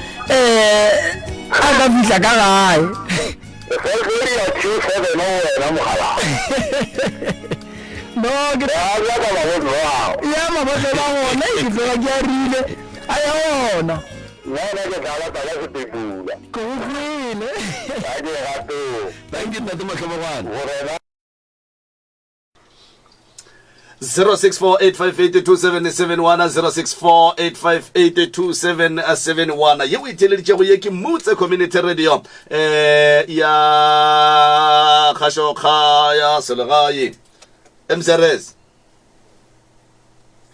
a ka fihla ka gae. Ge ya Q7 o wena mogala. No, ke Ya nyaka mabotlolo ao. ya mabotlolo a gona ke tloga ke a rile a ya gona. Nna gona ke tla lata ka sepepula. Ke go kwele. Ga ke gatong. Thank you ntate Mahlobogwane. Gore 0648582771 0648582771 ye o e theeleditšego ye ke Mutse Community Radio eh ya kgašo kga ya selegae MCRS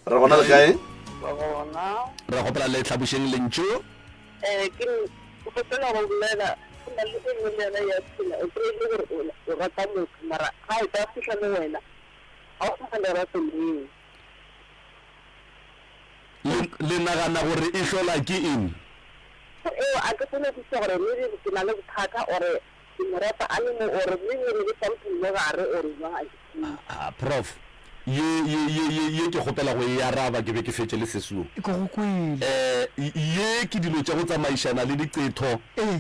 re gona le kae Gona. Re kgopela le hlabošeng lentšu. Eh, ke o kgopela go bolela go na le e nngwe le yona ya phela o kry-e le gore o rata motho mara ga e ka fihla mo wena ga o sa lerato leo. Le, le nagana gore e hlola ke eng? Eo a ke kgone go kwešiša gore maybe ke na le bothata or ke mo rata a le mo or maybe re le something mo gare or jwang a ke tsebe. Ah, prof, ye, ye, ye, ye, ye ke kgopela go e araba ke be ke fetše le sesuo. Ke go kwele. Eh, ye ke dilo tša go tsamaišana le diqetho,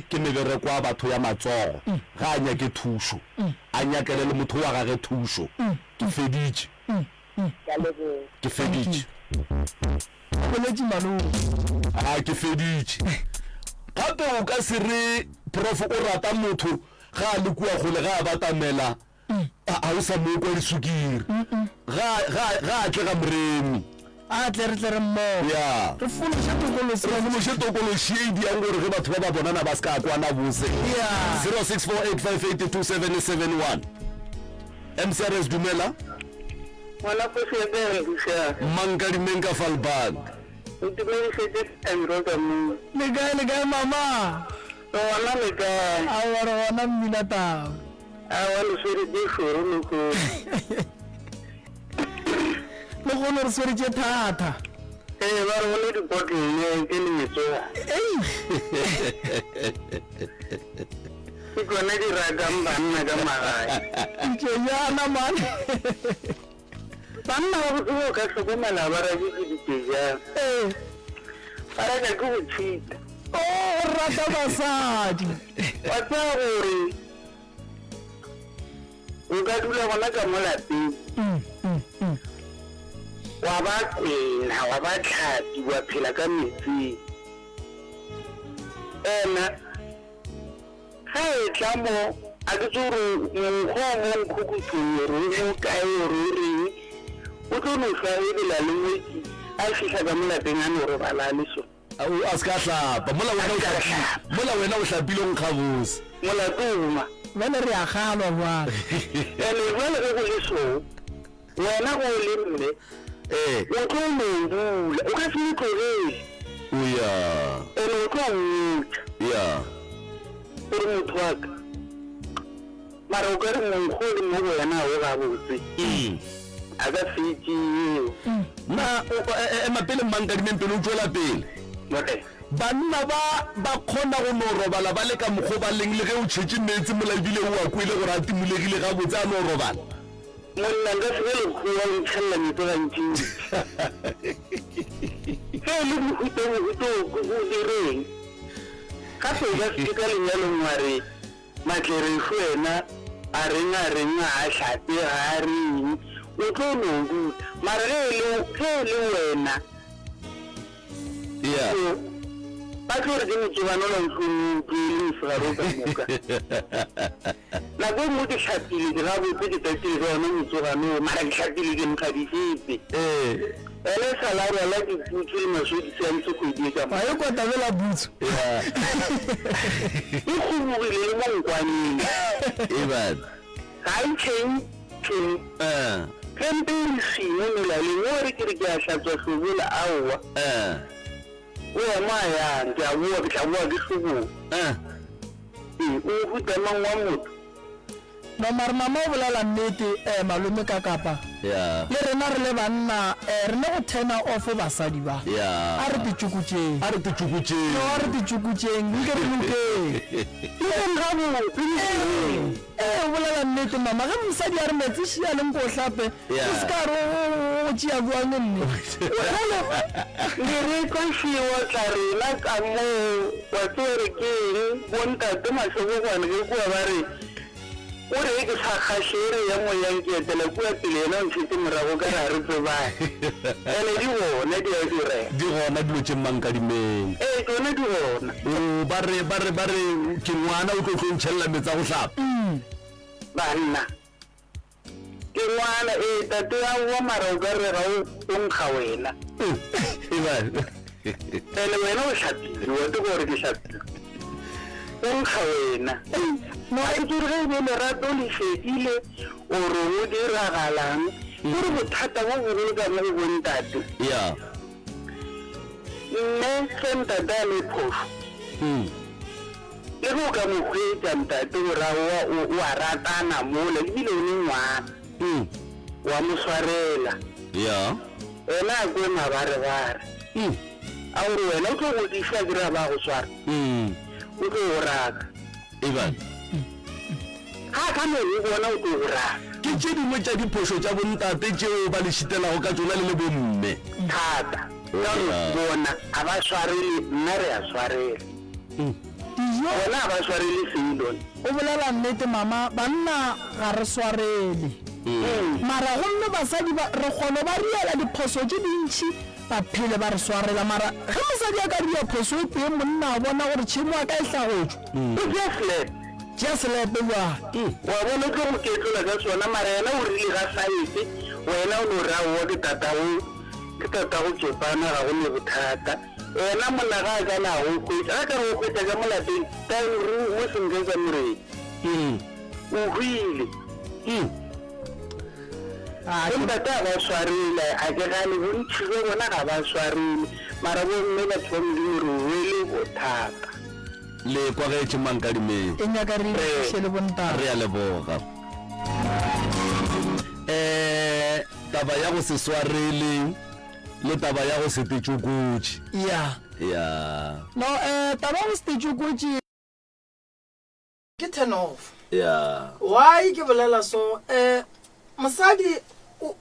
ke mebereko ya batho ya matsogo. Ga a nyake thušo, a nyakele le motho wa gage thušo. Ke feditše. Ke a leboga. Ke feditše. O boletše malome. A ke feditše. Gape o ka se re prof o rata motho ga a le kua kgole ga a batamela a o sa mo kwa diswikiri. Ga ga ga a tle ga Moremi. A tle re tle re mmogo. Ya. Re fološe tokološi. Re fološe tokološi ye e diang gore ge batho ba ba bonana ba se ka kwana bose. Ya. 0648582771. MCRS dumela. Ngwana kgoši ya ka ya buša. Mmankadimeng ka Valbank. O dumedišetše Sandro ka mo. Le kae le kae mama? Re gona le kae? Aowa re gona mmina tau. Aowa le swere tše šoro lehono. Lehono re swere tše thata. Ee ba re go le di-bottleneck le metsoga. Ei. Ke tsone di rakang banna ka magae. Ditšejana man. Banna ba botse o ka hlokomela ba rake ke ditšejana. Ee. Ba raka ke go cheata. Oh, o rata basadi. Wa tseba gore o ka dula gona ka mo lapeng. Wa ba kwena, wa ba tlhapi, wa phela ka metsing. Ena. Ge a etla mo, a ke tsebe gore monkgo o mo nkhukuthong gore o mo kae gore o reng, o tlo no hlwa a ebela le ngwetši a fihla ka mo lapeng a no robala a le so. A se ka hlapa mola wena o hlapile, mola wena o hlapile o nkga bose. Molato o ma. Bjale re a kgalwa bjale. Ene bjale ge go le so, wena ge o le mme, o tlo no dula, o ka se mo tlogele. O ya. Ene o tlo mmotša. Ya. Gore motho wa ka. Mara o ka re monkgo o le mo go yena ga o gabotse. A ka se e tšee yeo. Na o, ema pele Mmankadimeng pele o tšwela pele. Morena. Banna ba ba kgona go no robala ba le ka mokgo ba leng le ge o tšhetše meetse mola ebile o a kwele gore a timolegile gabotse a no robala. Monna nka se be lekgowa o ntšhelela meetse gantšintši. Ge e le mohuta mohuta o o direng? Gape o ka se ka lenyalong wa re Matlerešu yena a reng a reng ga a hlape ga a re eng, o tlo no dula. Mara ge e le ge e le wena Yeah. so ba tlo re ke motsobana ola o tlo no utlwe e le mosegare o ka moka. Nako e nngwe ke hlapile ke gabotse ke tatile ka yona motsogane o mara ke hlapile ke nkga disepe. Eh. Ene e sala a rwala diputsu le masokisi a ntse kgwedi e ka moka. Ga e kota bela putsu. E kgobogile le mo nkwaneng. Eban. Ga e tšhentšhe. Ge mpe e re swii mo melaleng, o re ke re ke a hlatswa hlobola, aowa. O ema a yang, ke a boa, ke tla boa ke hlobola. Ee, o mohuta mang wa motho? No mare mama o bolela nnete eh malome ka kapa Yeah. le rena re le banna eh re ne go turner off basadi ba Yeah. a re te tšokotšeng A re te tšokotšeng. no a re te tšokotšeng nke re lokeng Lokeng gabotse le direng. Ee o bolela nnete mama ge mosadi a re metsi šia le nko o hlape Yeah. o se ka re o tšea bjang mme Le re tlo šiwa tla rena ka moo wa tseba re ke eng bontate mahlobogwane ge kua ba re O re ke sa kgahlege ya moyang ke etela kua pele yena o ntšhetše morago ka re ga re tsebane. Ene di gona di a direga. Di gona dilo tše mmankadimeng. Ee tšona di gona. O ba re ba re ba re ke ngwana o tlo tlo ntšhelela meetse a go hlapa. Banna ke ngwana ee tate aowa mara o ka re ga o o nkga wena. Ene wena o hlapile wa tseba gore ke hlapile. O nkga wena. No a ke re ge e be lerato le fedile or go diragalang ke re bothata bo bogolo ka mo go bontate. Ya. Mme ge ntate a le phošo le ge o ka mo hwetša ntate gore aowa o a ratana mola ebile o le ngwana wa mo swarela. Ya. Ena a kwe mabarebare a gore wena o tlo godišwa ke re a ba go swara o tlo go raka. Eban. Ga a ka no go bona o tlo go raka. Ke tše dingwe tša diphošo tša bontate tšeo ba le šitelago ka tšona le le bomme. Thata ka gore bona a ba swarele nna re a swarela. Dijo. Bona a ba swarele selo. O bolela nnete mama, banna ga re swarele. Mara gomme basadi ba re kgono ba riela diphoso tše dintši ba phele ba re swarela mara ge mosadi a ka ria phoso e tee monna a bona gore tšhemo a ka e hlagotšwe O tšea selepe. Tšea selepe bjale. Wa bona o tlo go ketlola ka sona mara yena o rile ga saete wena o no re aowa ke tatago ke tatago tšopana ga go ne bothata. Yena monna ga a ka na go hwetša, ga ka re go hwetša ka mo lapeng, ka eng mo sentle ka moreng. O hwile. Bontate ga ba swarele, a ke gane, bontši bja bona ga ba swarele, mara bomme batho ba Modimo re wele bothata. Le kwagetše Mankadimeng. E nyaka re itokiše le bontate. Re a leboga. Eh, taba ya go se swarele. Le taba ya go se tetšokotše. Ya. Ya. No, eh, taba ya go se tetšokotše. Ke turn off. Ya. Why ke bolela so? Eh, mosadi o,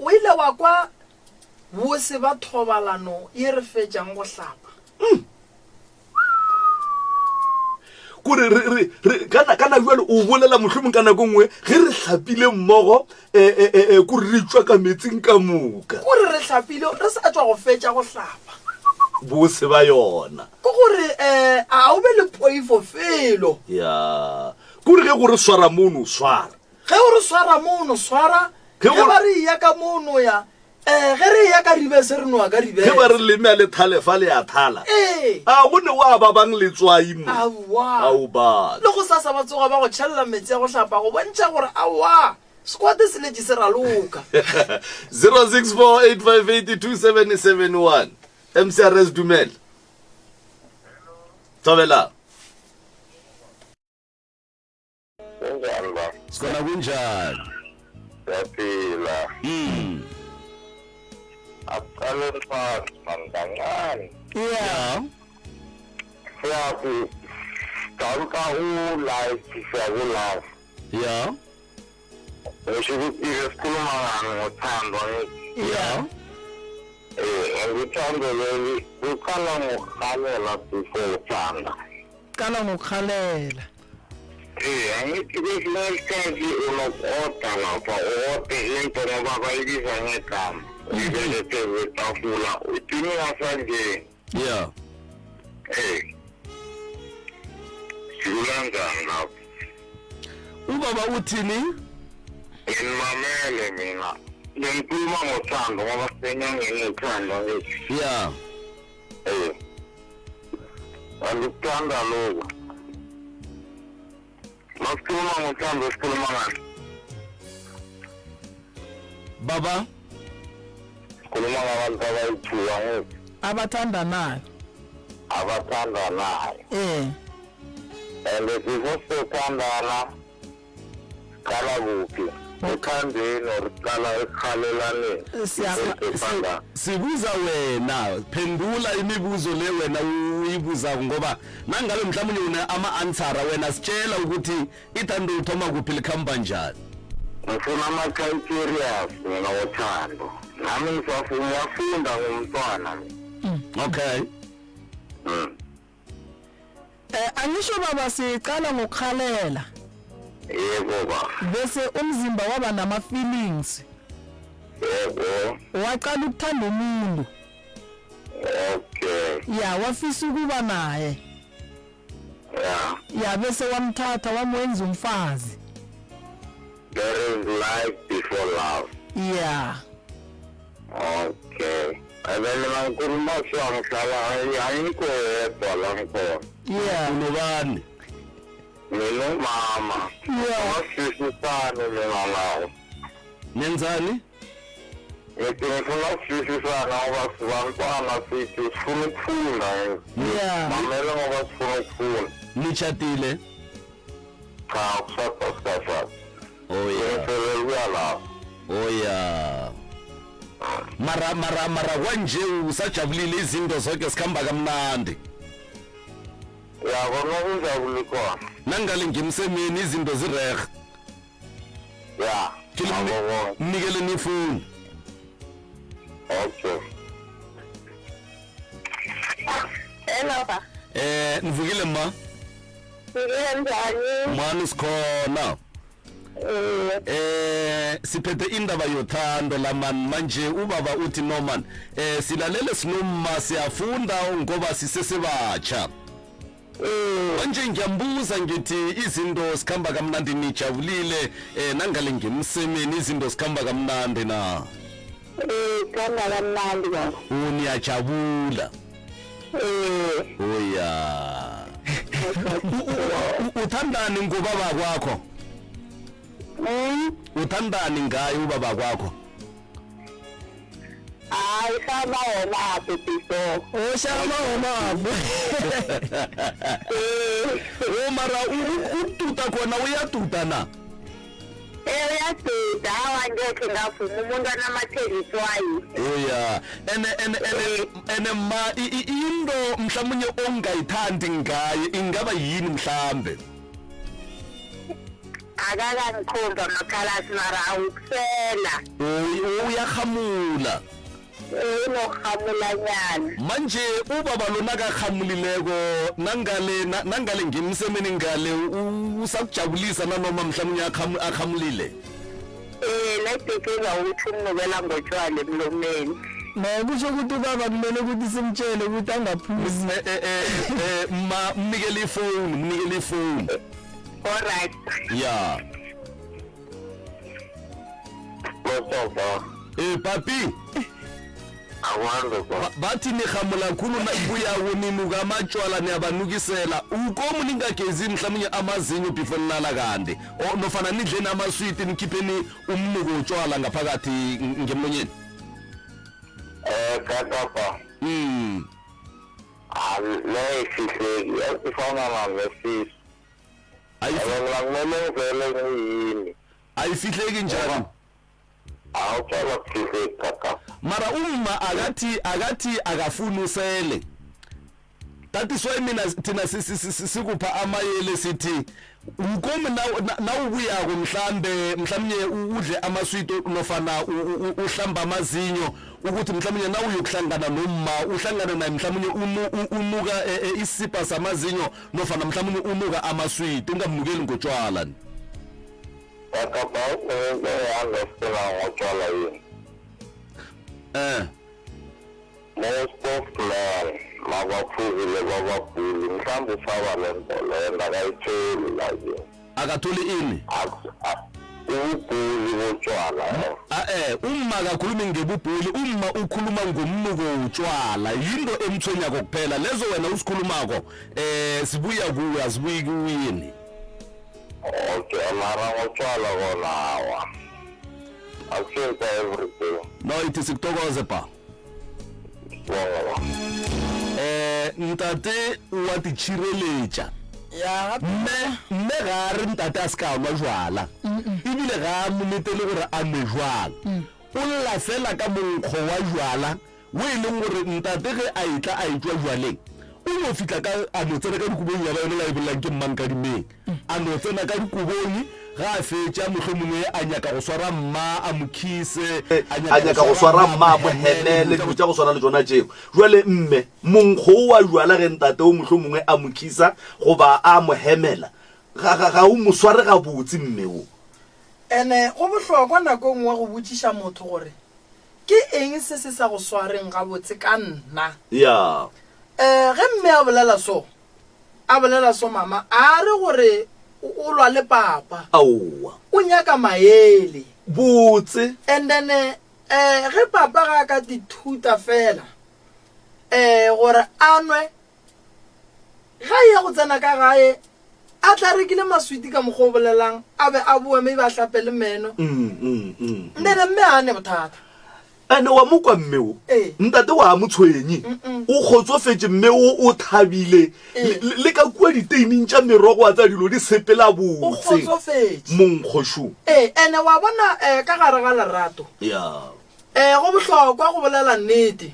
o ile wa kwa bose ba thobalano ye re fetšang go hlapa. Kore re, re, re, kana, kana bjale o bolela mohlomong ka nako nngwe ge re hlapile mmogo, e, e, e, e, kore re tšwa ka metsing ka moka. Kore re hlapile, re sa tšwa go fetša go hlapa. Bose ba yona. Ke gore, eh, a o be le poifo. poifo felo. Ya. Kore ge go re swara mono swara. Ge o re swara mono swara. Ge Ge ba re eya ka mono ya. Eh, ge re eya ka ribese re noa ka ribese. Ge ba re leme a le thale fa le a thala. Ee. A go ne wa ba bang letswai mo. Aowa. Ao batho. Le gosasa ba tsoga ba go tšhelela metsi a go hlapa go bontšha gore aowa, squad se letše se raloka. 0648582771 MCRS dumela. Thobela. Kunjani ba? Sikhona kunjani? Siyaphila. Akuqale phansi man kancane. Yeah. Siyaku danka u like siyaku love. Yeah. Ngisho ukuthi ke sikhuluma ngani ngothando angithi. Yeah. Eh, ngithando leli uqala ngokuhalela before uthanda. Qala ngokukhalela. Ee, angithi kwesinye isikhathi unoku-oda lapha u-ode into ngoba bayibiza ngegama uyibeke phezu kwetafula ugcine ungasangeni Yeah. ee sikulanjani lapho Ubaba uthini? nginimamele mina bengikhuluma ngothando ngoba sisenyangeni yothando angithi Yeah. ee Angikuthanda lokho. Masikhuluma ngothando sikhuluma ngani? Baba, Sikhuluma ngabantu abayithuka ngithi Abathandanayo. abathandanayo. Eh. And before sithandana Qala kuphi? Ethandweni or qala ekuhalelaneni? Siya- Sibuza wena, phendula imibuzo le wena uyibuzako ngoba nangabe mhlawumbe una ama-answera wena sitshela ukuthi ithando lithoma kuphi likhamba njani. Ngifuna ama-criterias mina wothando. Nami ngisafuna ngiyafunda ngumntwana mina. Okay. Eh angisho baba siqala ngokukhalela. Yebo ba. Bese umzimba waba nama feelings. Yebo. Waqala ukuthanda umuntu. Okay. Ya wafisa ukuba naye. Yeah. Ya bese wamthatha wamwenza umfazi. There is life before love. Yeah. Okay. And then mina ngikhuluma so ngihlala angikho yedwa la ngikhona. Yeah. Unobani? Nginomama. Yeah. Asisisane mina nawe. Nenzani? Ngithi ngifuna ukushisisana ngoba sibantwana sithi sifuna ukufunda. Yeah. Mamela ngoba sifuna ukufunda. Nitshadile? Cha ukushada sikashada. Oh yeah. Ngifelele ukuya lapho. Oh yeah. Mara mara mara kwanje usajabulile izinto zonke sikhamba kamnandi. Yabona kunjabula khona. Nangale ngimsemeni izinto zirehe. Ya. Ngibonga. Mnikele nifoni. Okay. Hello ba. Eh nivukile ma? Ngike njani? Mani sikhona. Eh siphethe indaba yothando la man manje ubaba uthi no man eh silalele sinomma siyafunda ngoba sisesebatsha. Manje ngiyambuza ngithi izinto sikhamba kamnandi nijabulile eh nangale ngimsemeni izinto sikhamba kamnandi na. Eh, khamba kamnandi baba. Uniyajabula. Eh, Oya. Uthandani ngobaba kwakho? Uthandani ngaye ubaba kwakho? hayi shama wona apho before. O shama wona apho. O mara ukututa khona uyatuta na? Eh uyaduda awa ngekhe ngavuma umuntu anamathela itswayi. Oya. Ene ene ene ene ma into mhlawumnye ongayithandi ngaye ingaba yini mhlambe? Akakangikhomba amakhalasi mara awukusela. Uyahamula. Unohamulanyana. Manje ubaba lona kahamulileko nangale nangale ngimsemeni ngale usakujabulisa nanoma mhlawumnye akhamulile. Eh nayibhekeza ukuthi umnukela ngotshwala emlomeni. No kusho ukuthi ubaba kumele ukuthi simtshele ukuthi angaphuzi. Eh, eh, eh, eh, ma mnikele ifoni, mnikele ifoni. Alright. Ya. Bosofa. Eh papi. Akwande kwa. Ba- bathi nihamula khulu nabuyawo ninuka amatshwala niyabanukisela ukomu ningagezi mhlawumnye amazinyo before nilala kanti O, nofana nidleni amaswiti nikhipheni umnuko wotshwala ngaphakathi ngemlonyeni Eh kakapa. mm. Le ifihleki ifana nesisu. Mina kumele ngivele ngiyini. Ayifihleki njani? Awutshwala kufihleki kaka. Mara umma akathi akathi akafuni usele. That is why mina thina sikupha amayele sithi ukomi nawubuyako mhlambe mhlawumnye udle amaswito nofana uhlamba amazinyo ukuthi mhlawumnye nawuyokuhlangana nomma uhlangane naye mhlawumnye unuka e, e, isipha samazinyo nofana mhlawumnye unuka amaswiti ungamnukeli ngotshwala ni ngotshwala yini eh most of men mabaphuzile bababhuli mhlawumbe usaba le nto leyo ndakayitholi like akatholi ini ububhuli botshwala a-e umma akakhulumi ngebubhuli umma ukhuluma ngomnuko wotshwala yinto emthwenyako kuphela lezo wena usikhulumako eh sibuya kuwe azibuyi kuyini okay mara ngotshwala kona awa akusinto everyday no ithi sikutokoze ba eh ntate wa titšhireletša mme mme ga a re ntate a se ka nwa jwala ebile ga a monetele gore a nwe jwala mm. o lla fela ka monkgo wa jwala o e leng gore ntate ge a etla a etšwa jwaleng o no fihla ka a no tsena ka dikobong ya ba yone la e bolelang ke mmankadimeng a no tsena ka dikobong ga a fetša mohlomongwe a nyaka go swara mma a mo khise a nyaka go swara mma a mo hemele dilo tša go swana le tšona tšeo jwale mme monkgo o wa jwala ge ntate o mohlomongwe a mo khisa goba a mo hemela ga, ga, ga o mo sware gabotse mme o Ene go bohlokwa nako e nngwe go botšiša motho gore Ke eng se se sa go swareng gabotse ka nna? Ya. Eh, ge mme a bolela so, a bolela so mama, a re gore o lwa le papa. Aowa. O nyaka maele. Botse. And then, eh, ge papa ga a ka tithuta fela, eh, gore a nwe, Ge a eya go tsena ka gae, a tla rekile maswiti ka mokgwa o bolelang, a be a boe maybe a hlape le meno. Ndene mme ga a ne bothata. Ene wa mo kwa mme o. Ee. Ntate wa mo tshwenye. O kgotsofetše mme o o thabile. Ee. Le, le ka kua diteining tša merogo wa tseba dilo di sepela O botse. kgotsofetše. Monkgošo. Ee, ene wa bona eh, ka gare ga lerato. Ya. Eh, go bohlokwa go bolela nnete.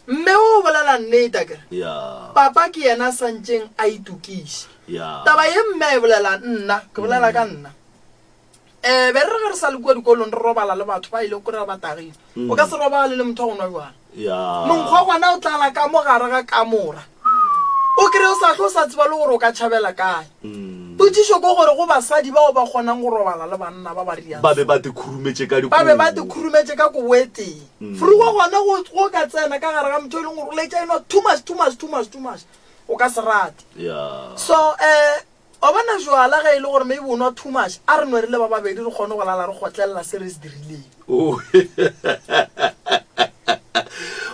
Mme o bolela nnete akere? Yeah. Papa ke yena a santšeng a itokiša. Yeah. Taba ye mme a e bolelang, nna ke bolela ka nna. Um be re re ge re sa le kua dikolong re robala le batho ba ile kry-a ba tagile. O ka se robale le motho wa go nwa bjala. Yeah. Monkgo wa gona o tlala ka mo gare ga kamora. O kry-e o sa tlo sa tseba le gore o ka tšhabela kae. Potšišo ke gore go basadi bao ba kgonang go robala le banna ba ba riang Ba be ba te khurumetše ka ba be ba te dikobo. khurumetše ka kobo e tee. Frugo gona go go ka tsena ka gare ga motho e leng gore o laetša enwa too much too much too much too much o ka se rate. Yeah. So um wa bona jwala ge e le gore maybe o nwa too much a re nwe re le ba babedi re kgone go lala re kgotlelela se re se dirileng. O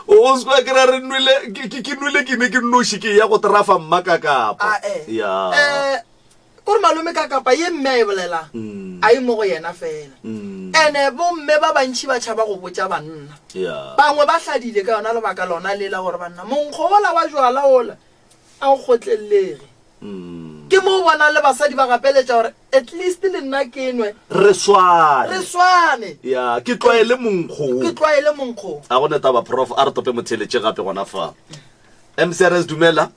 o se kwa kry-a re nwele ke ke- ke nwele ke ne ke nnoši ke ya go trafa mma ka kapa. A eh. Yeah. Eh kore malome ka kapa ye mme a e bolelang a e mo go yena fela. Ene bomme ba bantši ba tšhaba go botša banna. Yeah. Bangwe ba hladile ka yona lebaka lona le la gore banna monkgo wola wa jwala wola a o kgotlelelege. Ke mo o bonang le basadi ba gapeletša gore at least le nna ke nwe. Re swane. Re swane. Ya, ke tlwaele monkgo wo. Ke tlwaele monkgo wo. A go ne taba prof, a re tope motheeletše gape gona fa. MCRS dumela.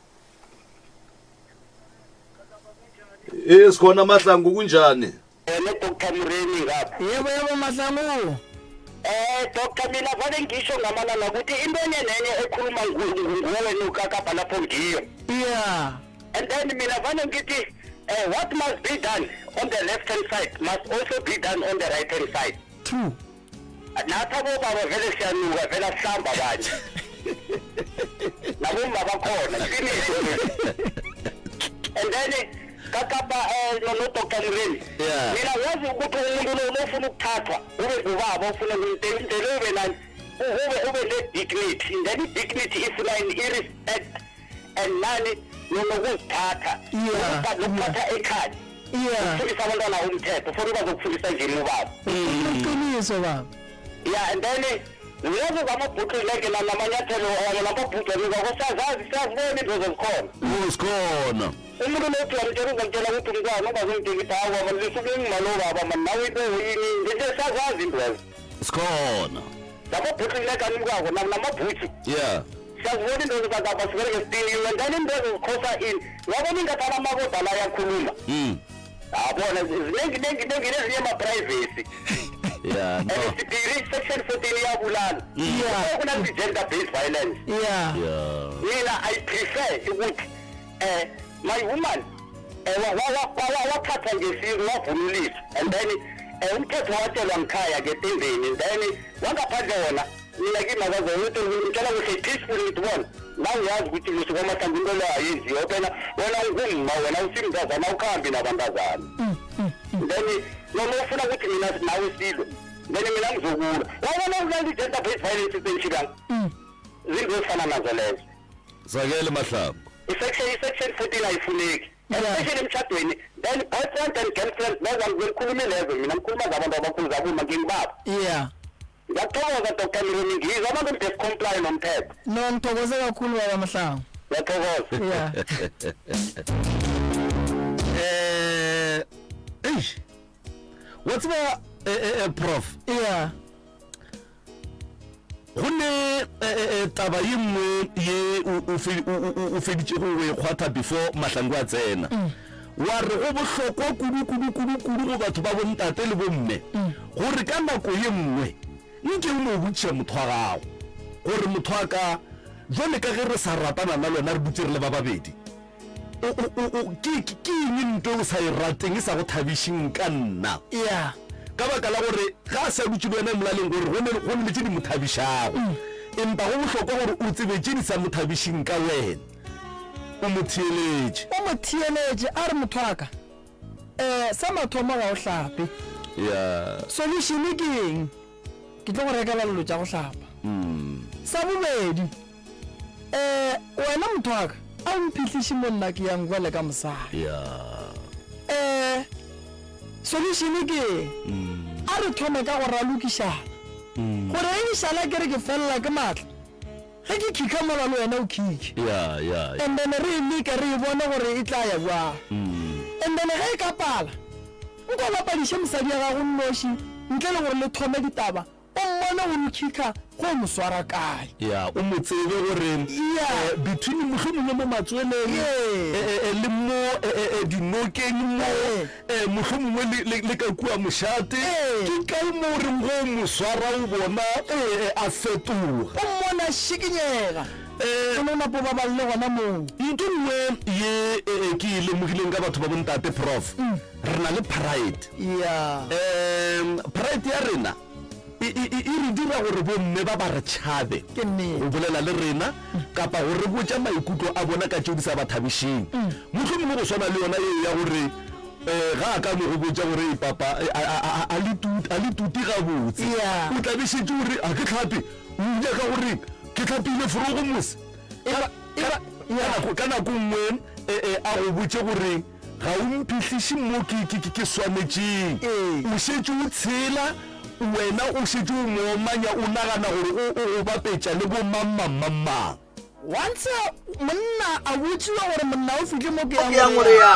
Ee, sikhona Mahlangu kunjani? Ene Doctor Muremi ngapha. Yebo yebo Mahlangu. Eh Doctor mina vane ngisho ngamalanga ukuthi into enye nenye ekhuluma nguwe wena ukakabha lapho ngiyo. Yeah. And then mina vane ngithi eh what must be done on the left hand side must also be done on the right hand side. True. Nathi abobaba vele siyanuka vele asihlamba abanye. Nabomma bakhona, iqiniso leli. And then kakapa eh no no Dr. Muremi. Yeah. Mina yazi ukuthi umuntu lo ofuna ukuthathwa ube ngubaba ofuna ngumtele ube nani ube ube ne dignity. Then i dignity ifuna i respect and nani nokuziphatha. Yeah. Nokuphatha ekhaya. Yeah. Ukufundisa abantwana umthetho for bazokufundisa nje ubaba. Iqiniso baba. Yeah, and then lezo zamabhuqu leke namanyathelo namabhuqu ngakho siyazazi siyazibona into zikhona. Usikhona. Umuntu lo uthi uyamtshela uzamtshela ukuthi umntwana ungazomtshela ukuthi hawu baba lisuke ngimalo baba mani nawe into yini nje siyazazi into lezo. Sikhona. Lamabhuqu leke anukako namabhutsu. Yeah. Siyazibona into zikakapa sibereke sitiniwe and then into zikhosa ini. Wabona ingathana amakoda la ayakhuluma. Yabona zinengi nengi nengi nezinye ama-privacy. Yeah, no. And sibili section 14 iyabulala. Yeah. Kuna gender based violence. Yeah. Yeah. Mina I prefer ukuthi eh my woman eh wa wa wa wathathwa ngesintu wavunuliswa and then eh umthetho watshelwa ngikhaya ke tendeni and then wangaphandle wona mina kimi akaze ukuthi ngitshela kuhle peaceful ngithi bona la uyazi ukuthi lusuku amahlambi into leyo ayenziwa phela wena ungumma wena usimntazana ukhambi nabantazana then noma ufuna ukuthi mina nawe silwe then mina ngizokulwa wabona kulala i-gender based violence isentshikanga zinto ezifana nazo lezo Zakele Mahlangu. i-section i-section 14 ayifuneki Yeah. especially emshadweni then boyfriend and girlfriend lezo ngikhulumi lezo mina ngikhuluma zabantu abakhulu zabuma ngingibaba Yeah. ngiyakuthokoza dr mironi ngizwa abantu besicomply nomthetho No ngithokoze kakhulu baba Mahlangu. ngiyathokoza Yeah. Eh, eish. Wa tseba eh, eh, eh, prof Yeah. go ne eh, eh, eh, taba ye nngwe ye o- o fe- o- o- o feditšego go e kgwatha before mahlangu a tsena wa re go bohlokwa kudu kudu kudu kudu go batho ba bontate le bomme gore ka nako ye nngwe nke o no botšiša motho wa gago gore motho wa ka jwale ka ge re sa ratana na le wena re dutse re le ba babedi o- o- o- o- ke ke- ke eng nto o sa e rateng e sa go thabišeng ka nna Yeah. ka baka la gore ga a sa dutše le wena molaleng gore go ne go ne le tše di mo thabišago empa go bohlokwa gore o tsebe tše di sa mo thabišeng ka wena o mo theeletše O mo theeletše a re motho wa ka eh sa mathomo ga o hlape. ya Solution ke eng? Ke tlo go rekela dilo tša go hlapa. Sa bobedi eh wena motho wa ka a o mphihliše mo nna ke yang bjale ka mosadi. ya Eh solution ke eng? A re thome ka go ralokišana. Gore ge ke šala ke re ke felela ke maatla ge ke khikha mola le wena o khikhe. ya ya And then re e leke re e bone gore e tla ya bjang. And then ge e ka pala nko bapadiše mosadi ya gago nnoši ntle le gore le thome ditaba o mmone gore o khikha go mo swara kae. ya o mo tsebe gore Yeah. eh, between mohlomongwe mo matsweleng Yeah. eh, eh, eh, le mo eh, eh, eh, dinokeng mo Eh. eh, mohlomongwe le- le le ka kua mošate Eh. ke kae mo o reng go mo swara o bona eh, eh, a fetoga O mmone a šikinyega. Eh, O no napo ba balle gona moo. ntho nngwe ye eh, eh, ke e lemogileng ka batho ba bontate prof re na le pride Yeah. um pride ya rena e, e, e e re dira gore bomme ba ba re tšhabe Ke nnete. go bolela le rena kapa go re botša maikutlo a bona ka tšeo di sa ba thabišeng mohlomongwe go swana le yona yeo ya gore um ga a ka no go botša gore "Ei, papa eh, a- a- a- a le tut- a le tute gabotse Yeah. o tla be šetše gore a ke tlhape o nyaka gore ke tlhapile forogo mose Ka- ka- ka nako- ka nako nngwe eh, eh, a go botše gore ga o mphihliše mo ke, ke, ke, ke swanetšeng Ee. o šetše o tshela wena o šetše o mo omanya o nagana gore o o go bapetša le bo mang mang mang mang Once monna a botšiwa gore monna o fihle mo ke Ke yang yang gore gore ya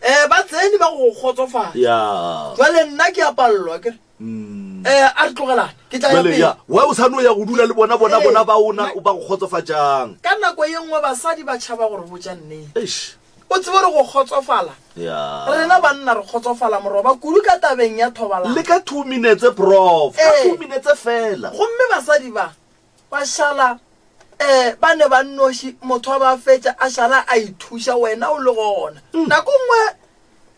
um ba tsene ba go kgotsofatša ya jale nna ke a palelwa kere um a re tlogelane ke tla ya jale pele ya wa o sa no ya go dula le bona bona Ee, bona ba ona na- ba go kgotsofatšang ka nako ye nngwe basadi ba tšhaba gore botša nnete eish o tsebe gore go kgotsofala ya rena banna re kgotsofala moroba kudu ka tabeng ya thobalano le ka two minutes prof ka Ee. two minutes fela gomme basadi ba ba šala um ba ne ba nnoši motho a ba fetša a šala a ithuša wena o le gona nako nngwe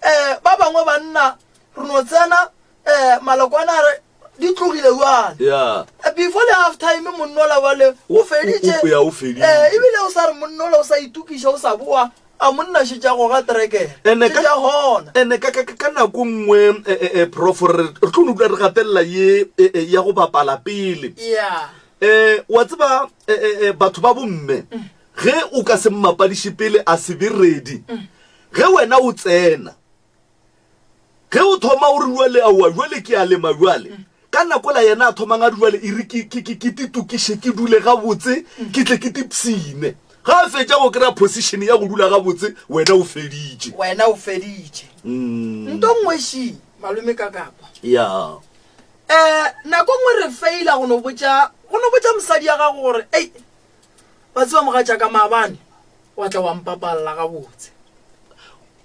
um ba bangwe banna re no tsena um malokwana a re Di tlogile bjale. Ya. Before le half time monnola bjale o feditše. O, ya, o feditše. Eh, ebile o sa re monnola o sa itokiša o sa boa, a monna šetša goga trekere. Ene ka, Šetša gona. ene ka, ka, ka nako nngwe, eh, eh, eh, prof, re, re tlo no dula re gatelela ye, eh, eh, ya go bapala pele. Ya. Eh, wa tseba, eh, eh, eh, batho ba bomme, ge o ka se mmapadiše pele a se be ready, ge wena o tsena, Ge o thoma o re bjale, aowa, bjale ke a lema bjale. Ka nako la yena a thomang a re bjale, e re ke, ke, ke, ke titokiše, ke dule gabotse, ke tle ke tipshine. Ga a fetša go kry-a position ya go dula gabotse, wena o feditše. Wena o feditše. Nto nngwe ši, malome ka kapa. Ya. Eh, nako nngwe re feila go no botša, go no botša mosadi ya gago gore, ei, wa tseba mogatšaka maabane wa tla wa mpapalla gabotse.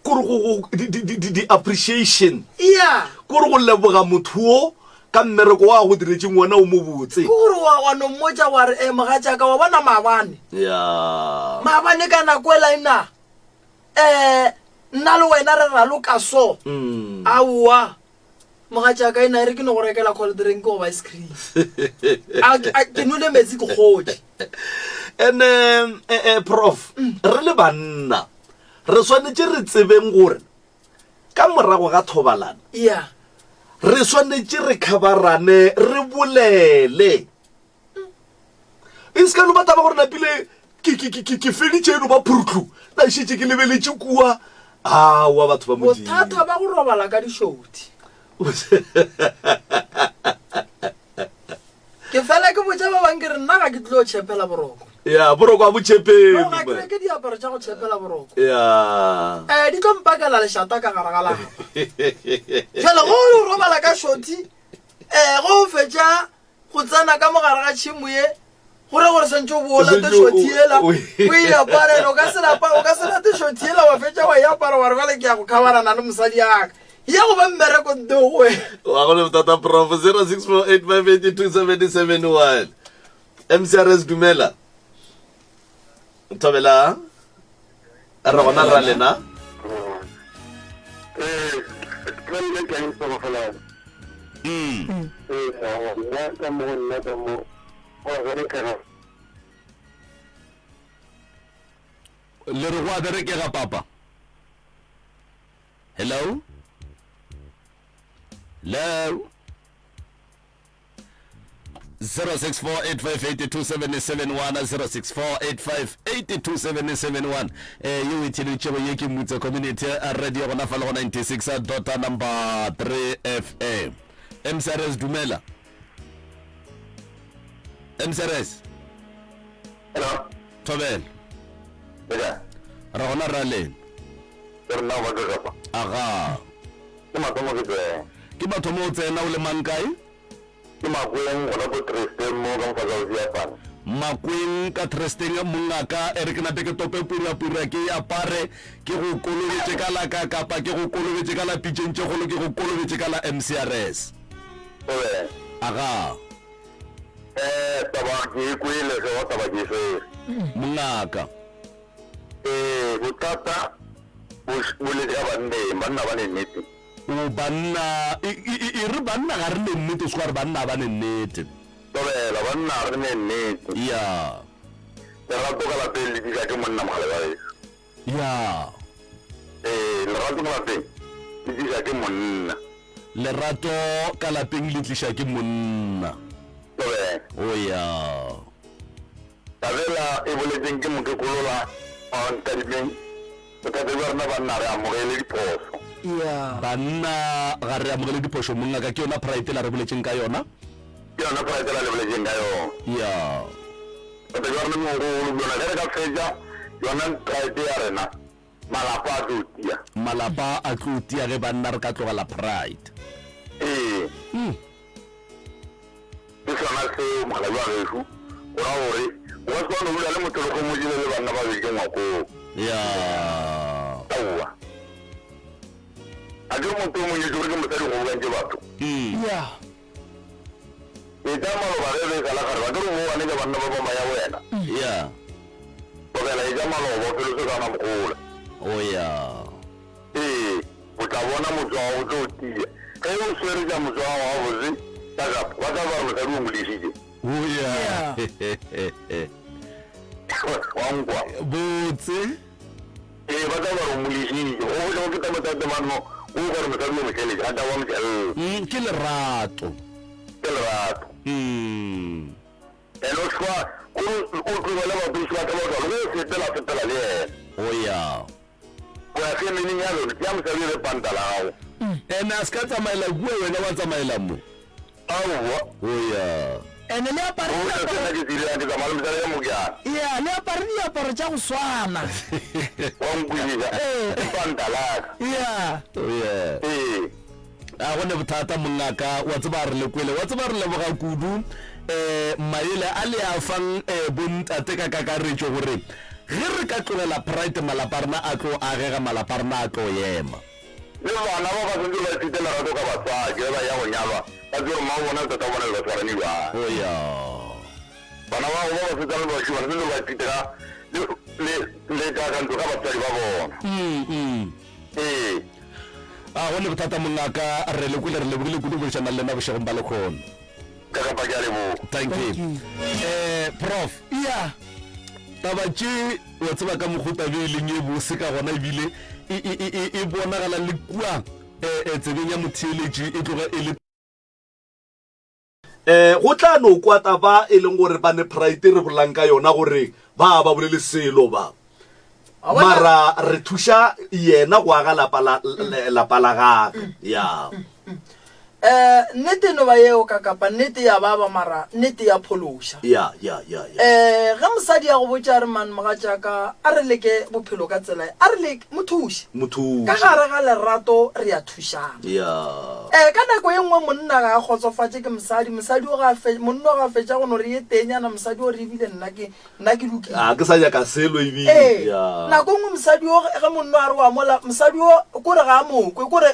Kore go, go, di, di, di, di, di appreciation. Yeah. Kore go leboga motho wo ka mmereko wa go diretšeng wona o mobotse. Ke gore wa, wa no mmotša wa re, eh, mogatšaka, wa bona maabane. Yeah. Maabane ka nako ela ena, eh, nna le wena re raloka so. Mm. Aowa. Mogatšaka ena e re ke no go rekela cold drink goba ice cream. A, a, ke nole metsi ke kgotše. Ene, eh, eh, prof, re le banna, re swanetše re tsebeng gore ka morago ga thobalano, Yeah. re swanetše re khabarane, re bolele. E se ka no ba taba gore napile ke, ke, ke, ke, ke feditše eno ba phurutlu, na šetše ke lebeletše kua. Aowa batho ba Modimo. Bothata ba go robala ka dišothi. Ke fela ke botša ba bang ke re nna ga ke tlilo tšhepela boroko. Ya, boroko ga bo tšhepelwe. No, ga ke reke diaparo tša go tšhepela boroko. Ya. Eh, di tlo mpakela lešata ka gare ga lapa. Jale go o robala ka šothi, eh, go o fetša go tsena ka mogare ga tšhemo ye go re gore santse o bo o late shoti yela o e apare o ka se lapa o ka se late shoti yela wa fetša wa e apara wa re bjale ke ya go khabarana le mosadi yaka ya go ba mmereko nte go wena wa go le bothata prof 0648582771 mcrs dumela thobela re gona ra lena mm. le re go a berekega papa hello hello 0648582771 0648582771 eh yeo e theleditšego ye ke Mutse Community Radio gona fa le go 96 dot number 3 FM MCRS dumela MCRS Hello. Thobela Le kae? Re gona ra lena. Ke re nna o batla kapa. Aga. Ke mathomo ke tsena. Ke mathomo o tsena o le mang kae? Ke Makweng gona ko Tresteng mo ka mofatshe wa Seapane. Makweng ka Tresteng mongaka e re ke nape ke tope purapura ke e apare ke go kolobetše ka la ka kapa ke go kolobetše ka la pitšeng tše kgolo ke go kolobetše ka la MCRS. Thobela. Aga. Eh taba ke e kwele ge wa taba ke e swere. Mongaka. Eh bothata bo bo le ka banneng banna ba ne nnete. O banna, e, e, e, e re banna ga re ne nnete, o se wa re banna ga ba ne nnete. Thobela, banna ga re ne nnete. Ya. Lerato ka lapeng le tliša ke monna mogale wa gešo. Ya. Ee, lerato ka lapeng le tliša ke monna. Lerato ka lapeng le tliša ke monna. Thobela. O ya. Tabela e boletseng ke mokekolola wa Nkadimeng. Bothata bja rena banna re amogele diphošo. Yeah. Banna ga re amogele diphošo mongaka, ke yona pride la re boletšeng ka yona. Ke yona pride la le boletšeng ka yona. Yeah. Bothata bja rena bogolo bjona ge re ka fetša yona pride ya rena malapa a tlo tia. Malapa a tlo tia ge banna re ka tlogela pride. Ee. Mm. Ke sona seo, mokgalabje wa gešo, go ra gore o ka se kgone go dula le motho le kgomotšile le banna ba bedi ngwakong. Ya. Aowa. A ke re motho o monyetše gore ke mosadi o kgobokantše batho. Ya. Etša maloba ge e be e sa le kgarebe, a ke re o bo ganetša banna ba ba maya wena. Ya. Tlogela etša maloba, o fele o se sa na mogola. O ya. Ee, o tla bona motse wa gago o tlo tia. Ge o swere tša motse wa gago gabotse. Ka kapa, ba tla ba re mosadi o mo lesitše. O ya. Wa nkwa? Botse. Ee, ba tla ba re o mo lesitše. Go go go feta motate manno, o ka re mosadi o mo tšheletše, a tla ba mo tšhelela. Mm, ke lerato. Ke lerato. Mm. And o hlwa, o o tlogele bapolisi ba tla ba tla le go sepela sepela le yena. O ya. Go ya femening ya lona, tšea mosadi o be panta la gago. Ene a se ka tsamaela kua, wena wa tsamaela mo. Aowa. O ya. Ene le apare Go diaparo. se nna ke se dirang, ke tsamaya le mosadi ka mokiana. Ya, le apare diaparo tša go swana. Wa nkwešiša? Ke panta la ka. Ya. O ya. Ee. A go ne bothata mongaka, wa tseba re le kwele, wa tseba re leboga kudu um maele a le a fang um bontate ka kakaretšo gore ge re ka tlogela pride malapa a rena a tlo agega, malapa a rena a tlo ema. Le bana ba ba swanetše ba ithute lerato ka batswadi ge ba eya go nyalwa, ba tsebe gore mmago bona le tatago bona be ba swarane bjang. O ya. Bana ba go ba basetsana le bašemane swanetše ba ithute ka le le le ka ka ntlo ka batswadi ba bona. Ee. A go ne bothata mongaka, re le kwele, re lebogile kudu go boledišana le lena bošegong ba lekhono. Ka kapa ke a leboga. Thank you. Eh, Prof. Ya. Taba tše wa tseba ka mokgo tabe e leng e bose ka gona ebile e, e, e, e, e bonagala le kua eh, eh, tsebeng ya motheeletši e tloga e le Um go tla no kwata ba e leng gore ba ne pride re bolang ka yona gore ba ba bolele selo ba. Mara re thuša yena go aga lapa la, lapa la gage. Ya. Eh, nnete e no ba yeo ka kapa nnete ya baba mara nnete ya phološa. Ya, ya, ya, ya. Eh, ge mosadi a go botša a re man mogatšaka a re leke bophelo ka tsela e, a re leke, mo thuše. Mo thuše. Ka gare ga lerato re a thušana. Ya. Eh, ka nako e nngwe monna ga a kgotsofatše ke mosadi, mosadi o ga a fe, monna o ga a fetša go no re ye teenyana, mosadi o re ebile nna ke, nna ke lokile. A ke sa nyaka selo ebile. Ee, Ya. nako e nngwe mosadi o ge monna a re wa mola, mosadi o kore ga a mo kwe, kore,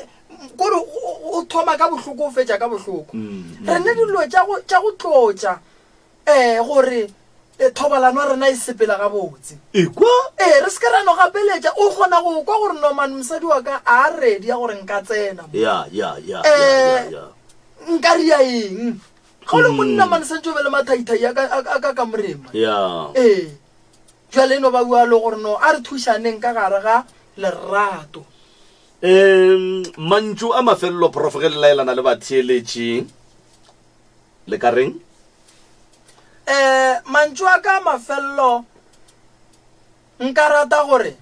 kore o, o thoma ka bohloko o fetša ka bohloko. Re ne dilo tša go, tša go tlotša. Ee, gore thobalano ya rena e sepela gabotse. Ekwa? Ee, re se ke ra no gapeletša. O kgona go kwa gore no man mosadi wa ka a a ready ya gore nka tsena mo. Ya, ya, ya, ya, ya, ya. Nka ria eng? Ga o le monna man santse o be le mathaithai a ka, a ka kamoreng man. Ya. Ee. Jwale e no ba bjalo gore no a re thušaneng ka gare ga lerato. Um, mantšu a mafelelo Prof ge le laelana le batheeletši. Le ka reng? Um mantšu a ka a mafelelo, nka rata gore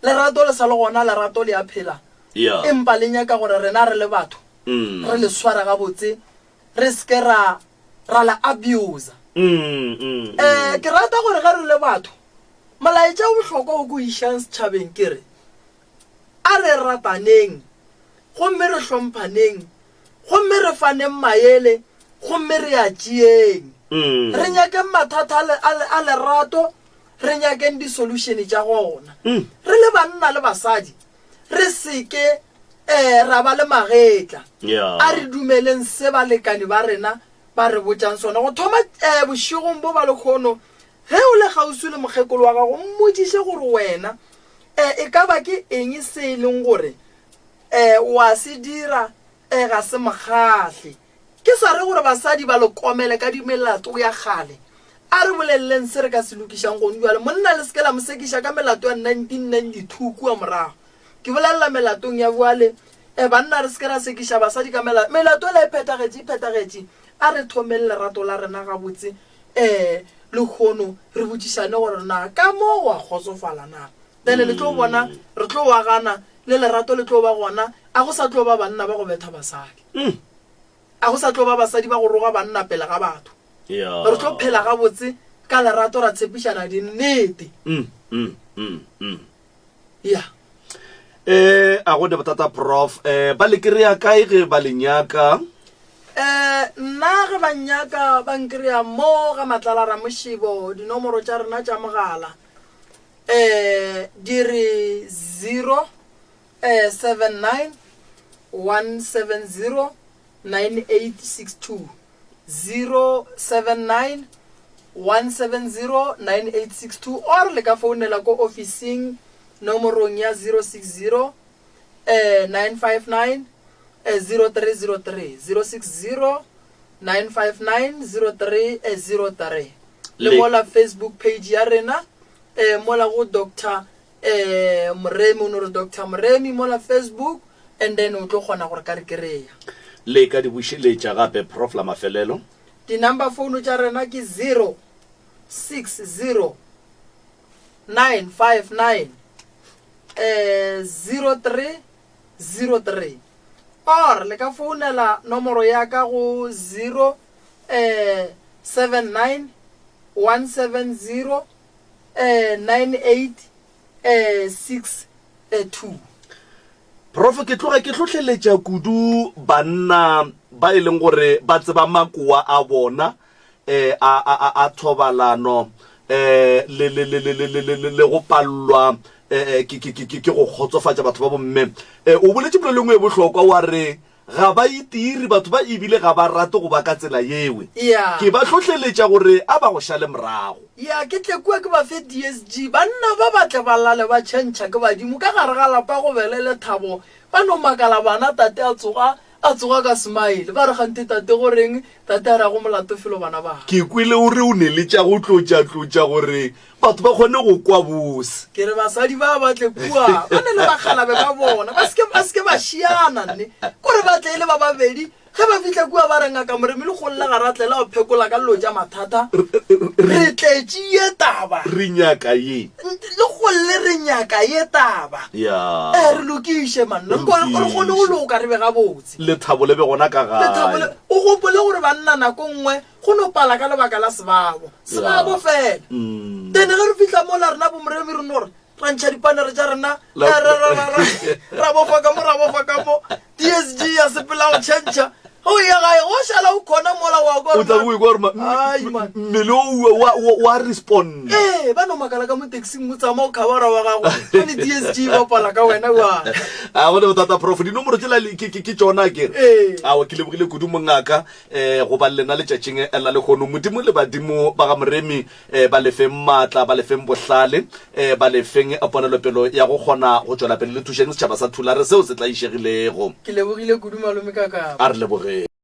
lerato le sa le gona, lerato le a phela, Yeah. empa le nyaka gore rena re le batho Mm. re le sware gabotse, re se ke ra ra le abuser. Mm, mm, Um ke rata gore ge re le batho, molaetša o bohlokwa o ke o išang setšhabeng ke re, A re rataneng gomme re hlomphaneng gomme re faneng maele gomme re a tšeeng. Re nyakeng mathata a lerato, re nyakeng disolušene tša gona. Re le banna le basadi, re se ke ra ba le magetla. A re dumeleng se balekani ba rena ba re botšang sona. Go thoma bošegong bo ba lekgono, ge o le kgauswi le mokgekolo wa gago, mmotšiše gore wena E, e ka ba ke eng se e leng gore e, o a se dira, e, ga se mo kgahle? Ke sa re gore basadi ba le komele ka dimelato ya kgale. A re boleleleng se re ka se lokišang gonu bjale. Monna le se ke la mo sekiša ka melato ya 1992 kua morago. Ke bolelela melatong ya bjale. E, banna re se ke ra sekiša basadi ka melato. Melato ela e phethagetše, e phethagetše. A re thomeng lerato la rena gabotse. Ee, lehono re botšišane gore na ka mo wa kgotsofala na. Then le tlo bona re tlo agana le lerato le tlo ba gona, a go sa tlo ba banna ba go betha basadi. A go sa tlo ba basadi ba go roga banna pele ga batho. Re tlo phela gabotse ka lerato ra tshepišana dinnete. Ya. Eh, a go ne bothata prof. Eh, ba le kry-a kae ge ba le nyaka? Eh, nna ge ba nnyaka ba nkry-a mo ga Matlala Ramošebo, dinomoro tša rena tša mogala eh di re 0 eh 79 170 9862 079 170 9862 or le ka founela ko ofising nomorong ya 060 eh 959 eh 0303 060. 959 0303. Le Le- mola Facebook page ya rena eh, mola go Doctor eh, Moremi, o no re Doctor Moremi mola Facebook and then o tlo kgona gore ka re kry-a. Le ka di bušeletša gape Prof la mafelelo. Di-number phone tša rena ke 060 959 eh, 0303 or le ka founela nomoro ya ka go 0 eh, 79 170 eh, 98 eh, 62. Prof, ke tloga ke hlohleletša kudu banna ba e leng gore ba tseba makoa a bona eh, a, a, a, a thobalano eh, le, le, le, le, le, le, le, le, le go pallwa eh, eh, ke, ke, ke, ke, ke go kgotsofatša batho ba bomme. Eh, o boletše polelo e nngwe e bohlokwa wa re ga ba itire batho ba ebile ga ba rate go ba ka tsela yewe. Ya. Ke ba hlohleletša gore a ba go šale morago. Ya, ke tle kua ke ba fe DSG. Banna ba ba tle ba lale ba tšhentšha ke badimo ka gare ga lapa go be le lethabo. Ba no makala bana tate a tsoga, a tsoga ka smile. Ba re kganthe tate go reng? Tate a re ga go molato felo bana ba. Ke kwele o re o ne le tša go tlotšatlotša gore batho ba kgone go kwa bose. Ke re basadi ba ba tle kua ba ne le bakgalabe ba bona, ba se ke, ba se ke ba šiana nne, kore ba tle e le ba babedi. Ge ba fihla kua ba re, Ngaka Moremi lekgolle ga ra tlela go phekola ka dilo tša mathata, re tletše ye taba. Re nyaka ye. Lekgolle re nyaka ye taba. Ya. Eh, re lokiše manna, Re nko re kgone go lokiše. loka re be gabotse. Lethabo le be gona ka Lethabo le, gae. o gopole gore banna nako nngwe Go no pala ka lebaka la sebabo. Sebabo fela. Then ge re fihla mola rena bomoremi re no re ra ntšha dipanere tša rena ra ra ra ra ra ra bofa ka mo ra bofa ka mo DSG ya sepela go tšhentšha ge o ya gae go šala o khona mola wa kwa O tla bo ikwa gore ma- Ai, man. mmele o wa- wa- wa respond. ee ba no makala ka mo taxing o tsamaya o khabara wa gago gane DSG e bapala ka wena wa a gone bothata prof dinomoro tsela le- ke ke- ke tšona ke re Ee. awa ke lebogile kudu mongaka um go ba le lena letšatšing la lehono. Modimo le badimo ba ga Moremi um ba lefeng maatla, ba lefeng bohlale, um ba lefeng ponelopelo ya go kgona go tšwela pele le thušeng setšhaba sa Thulare seo se tlaišegilego. Ke lebogile kudu malome Kakapa. A re lebogeng.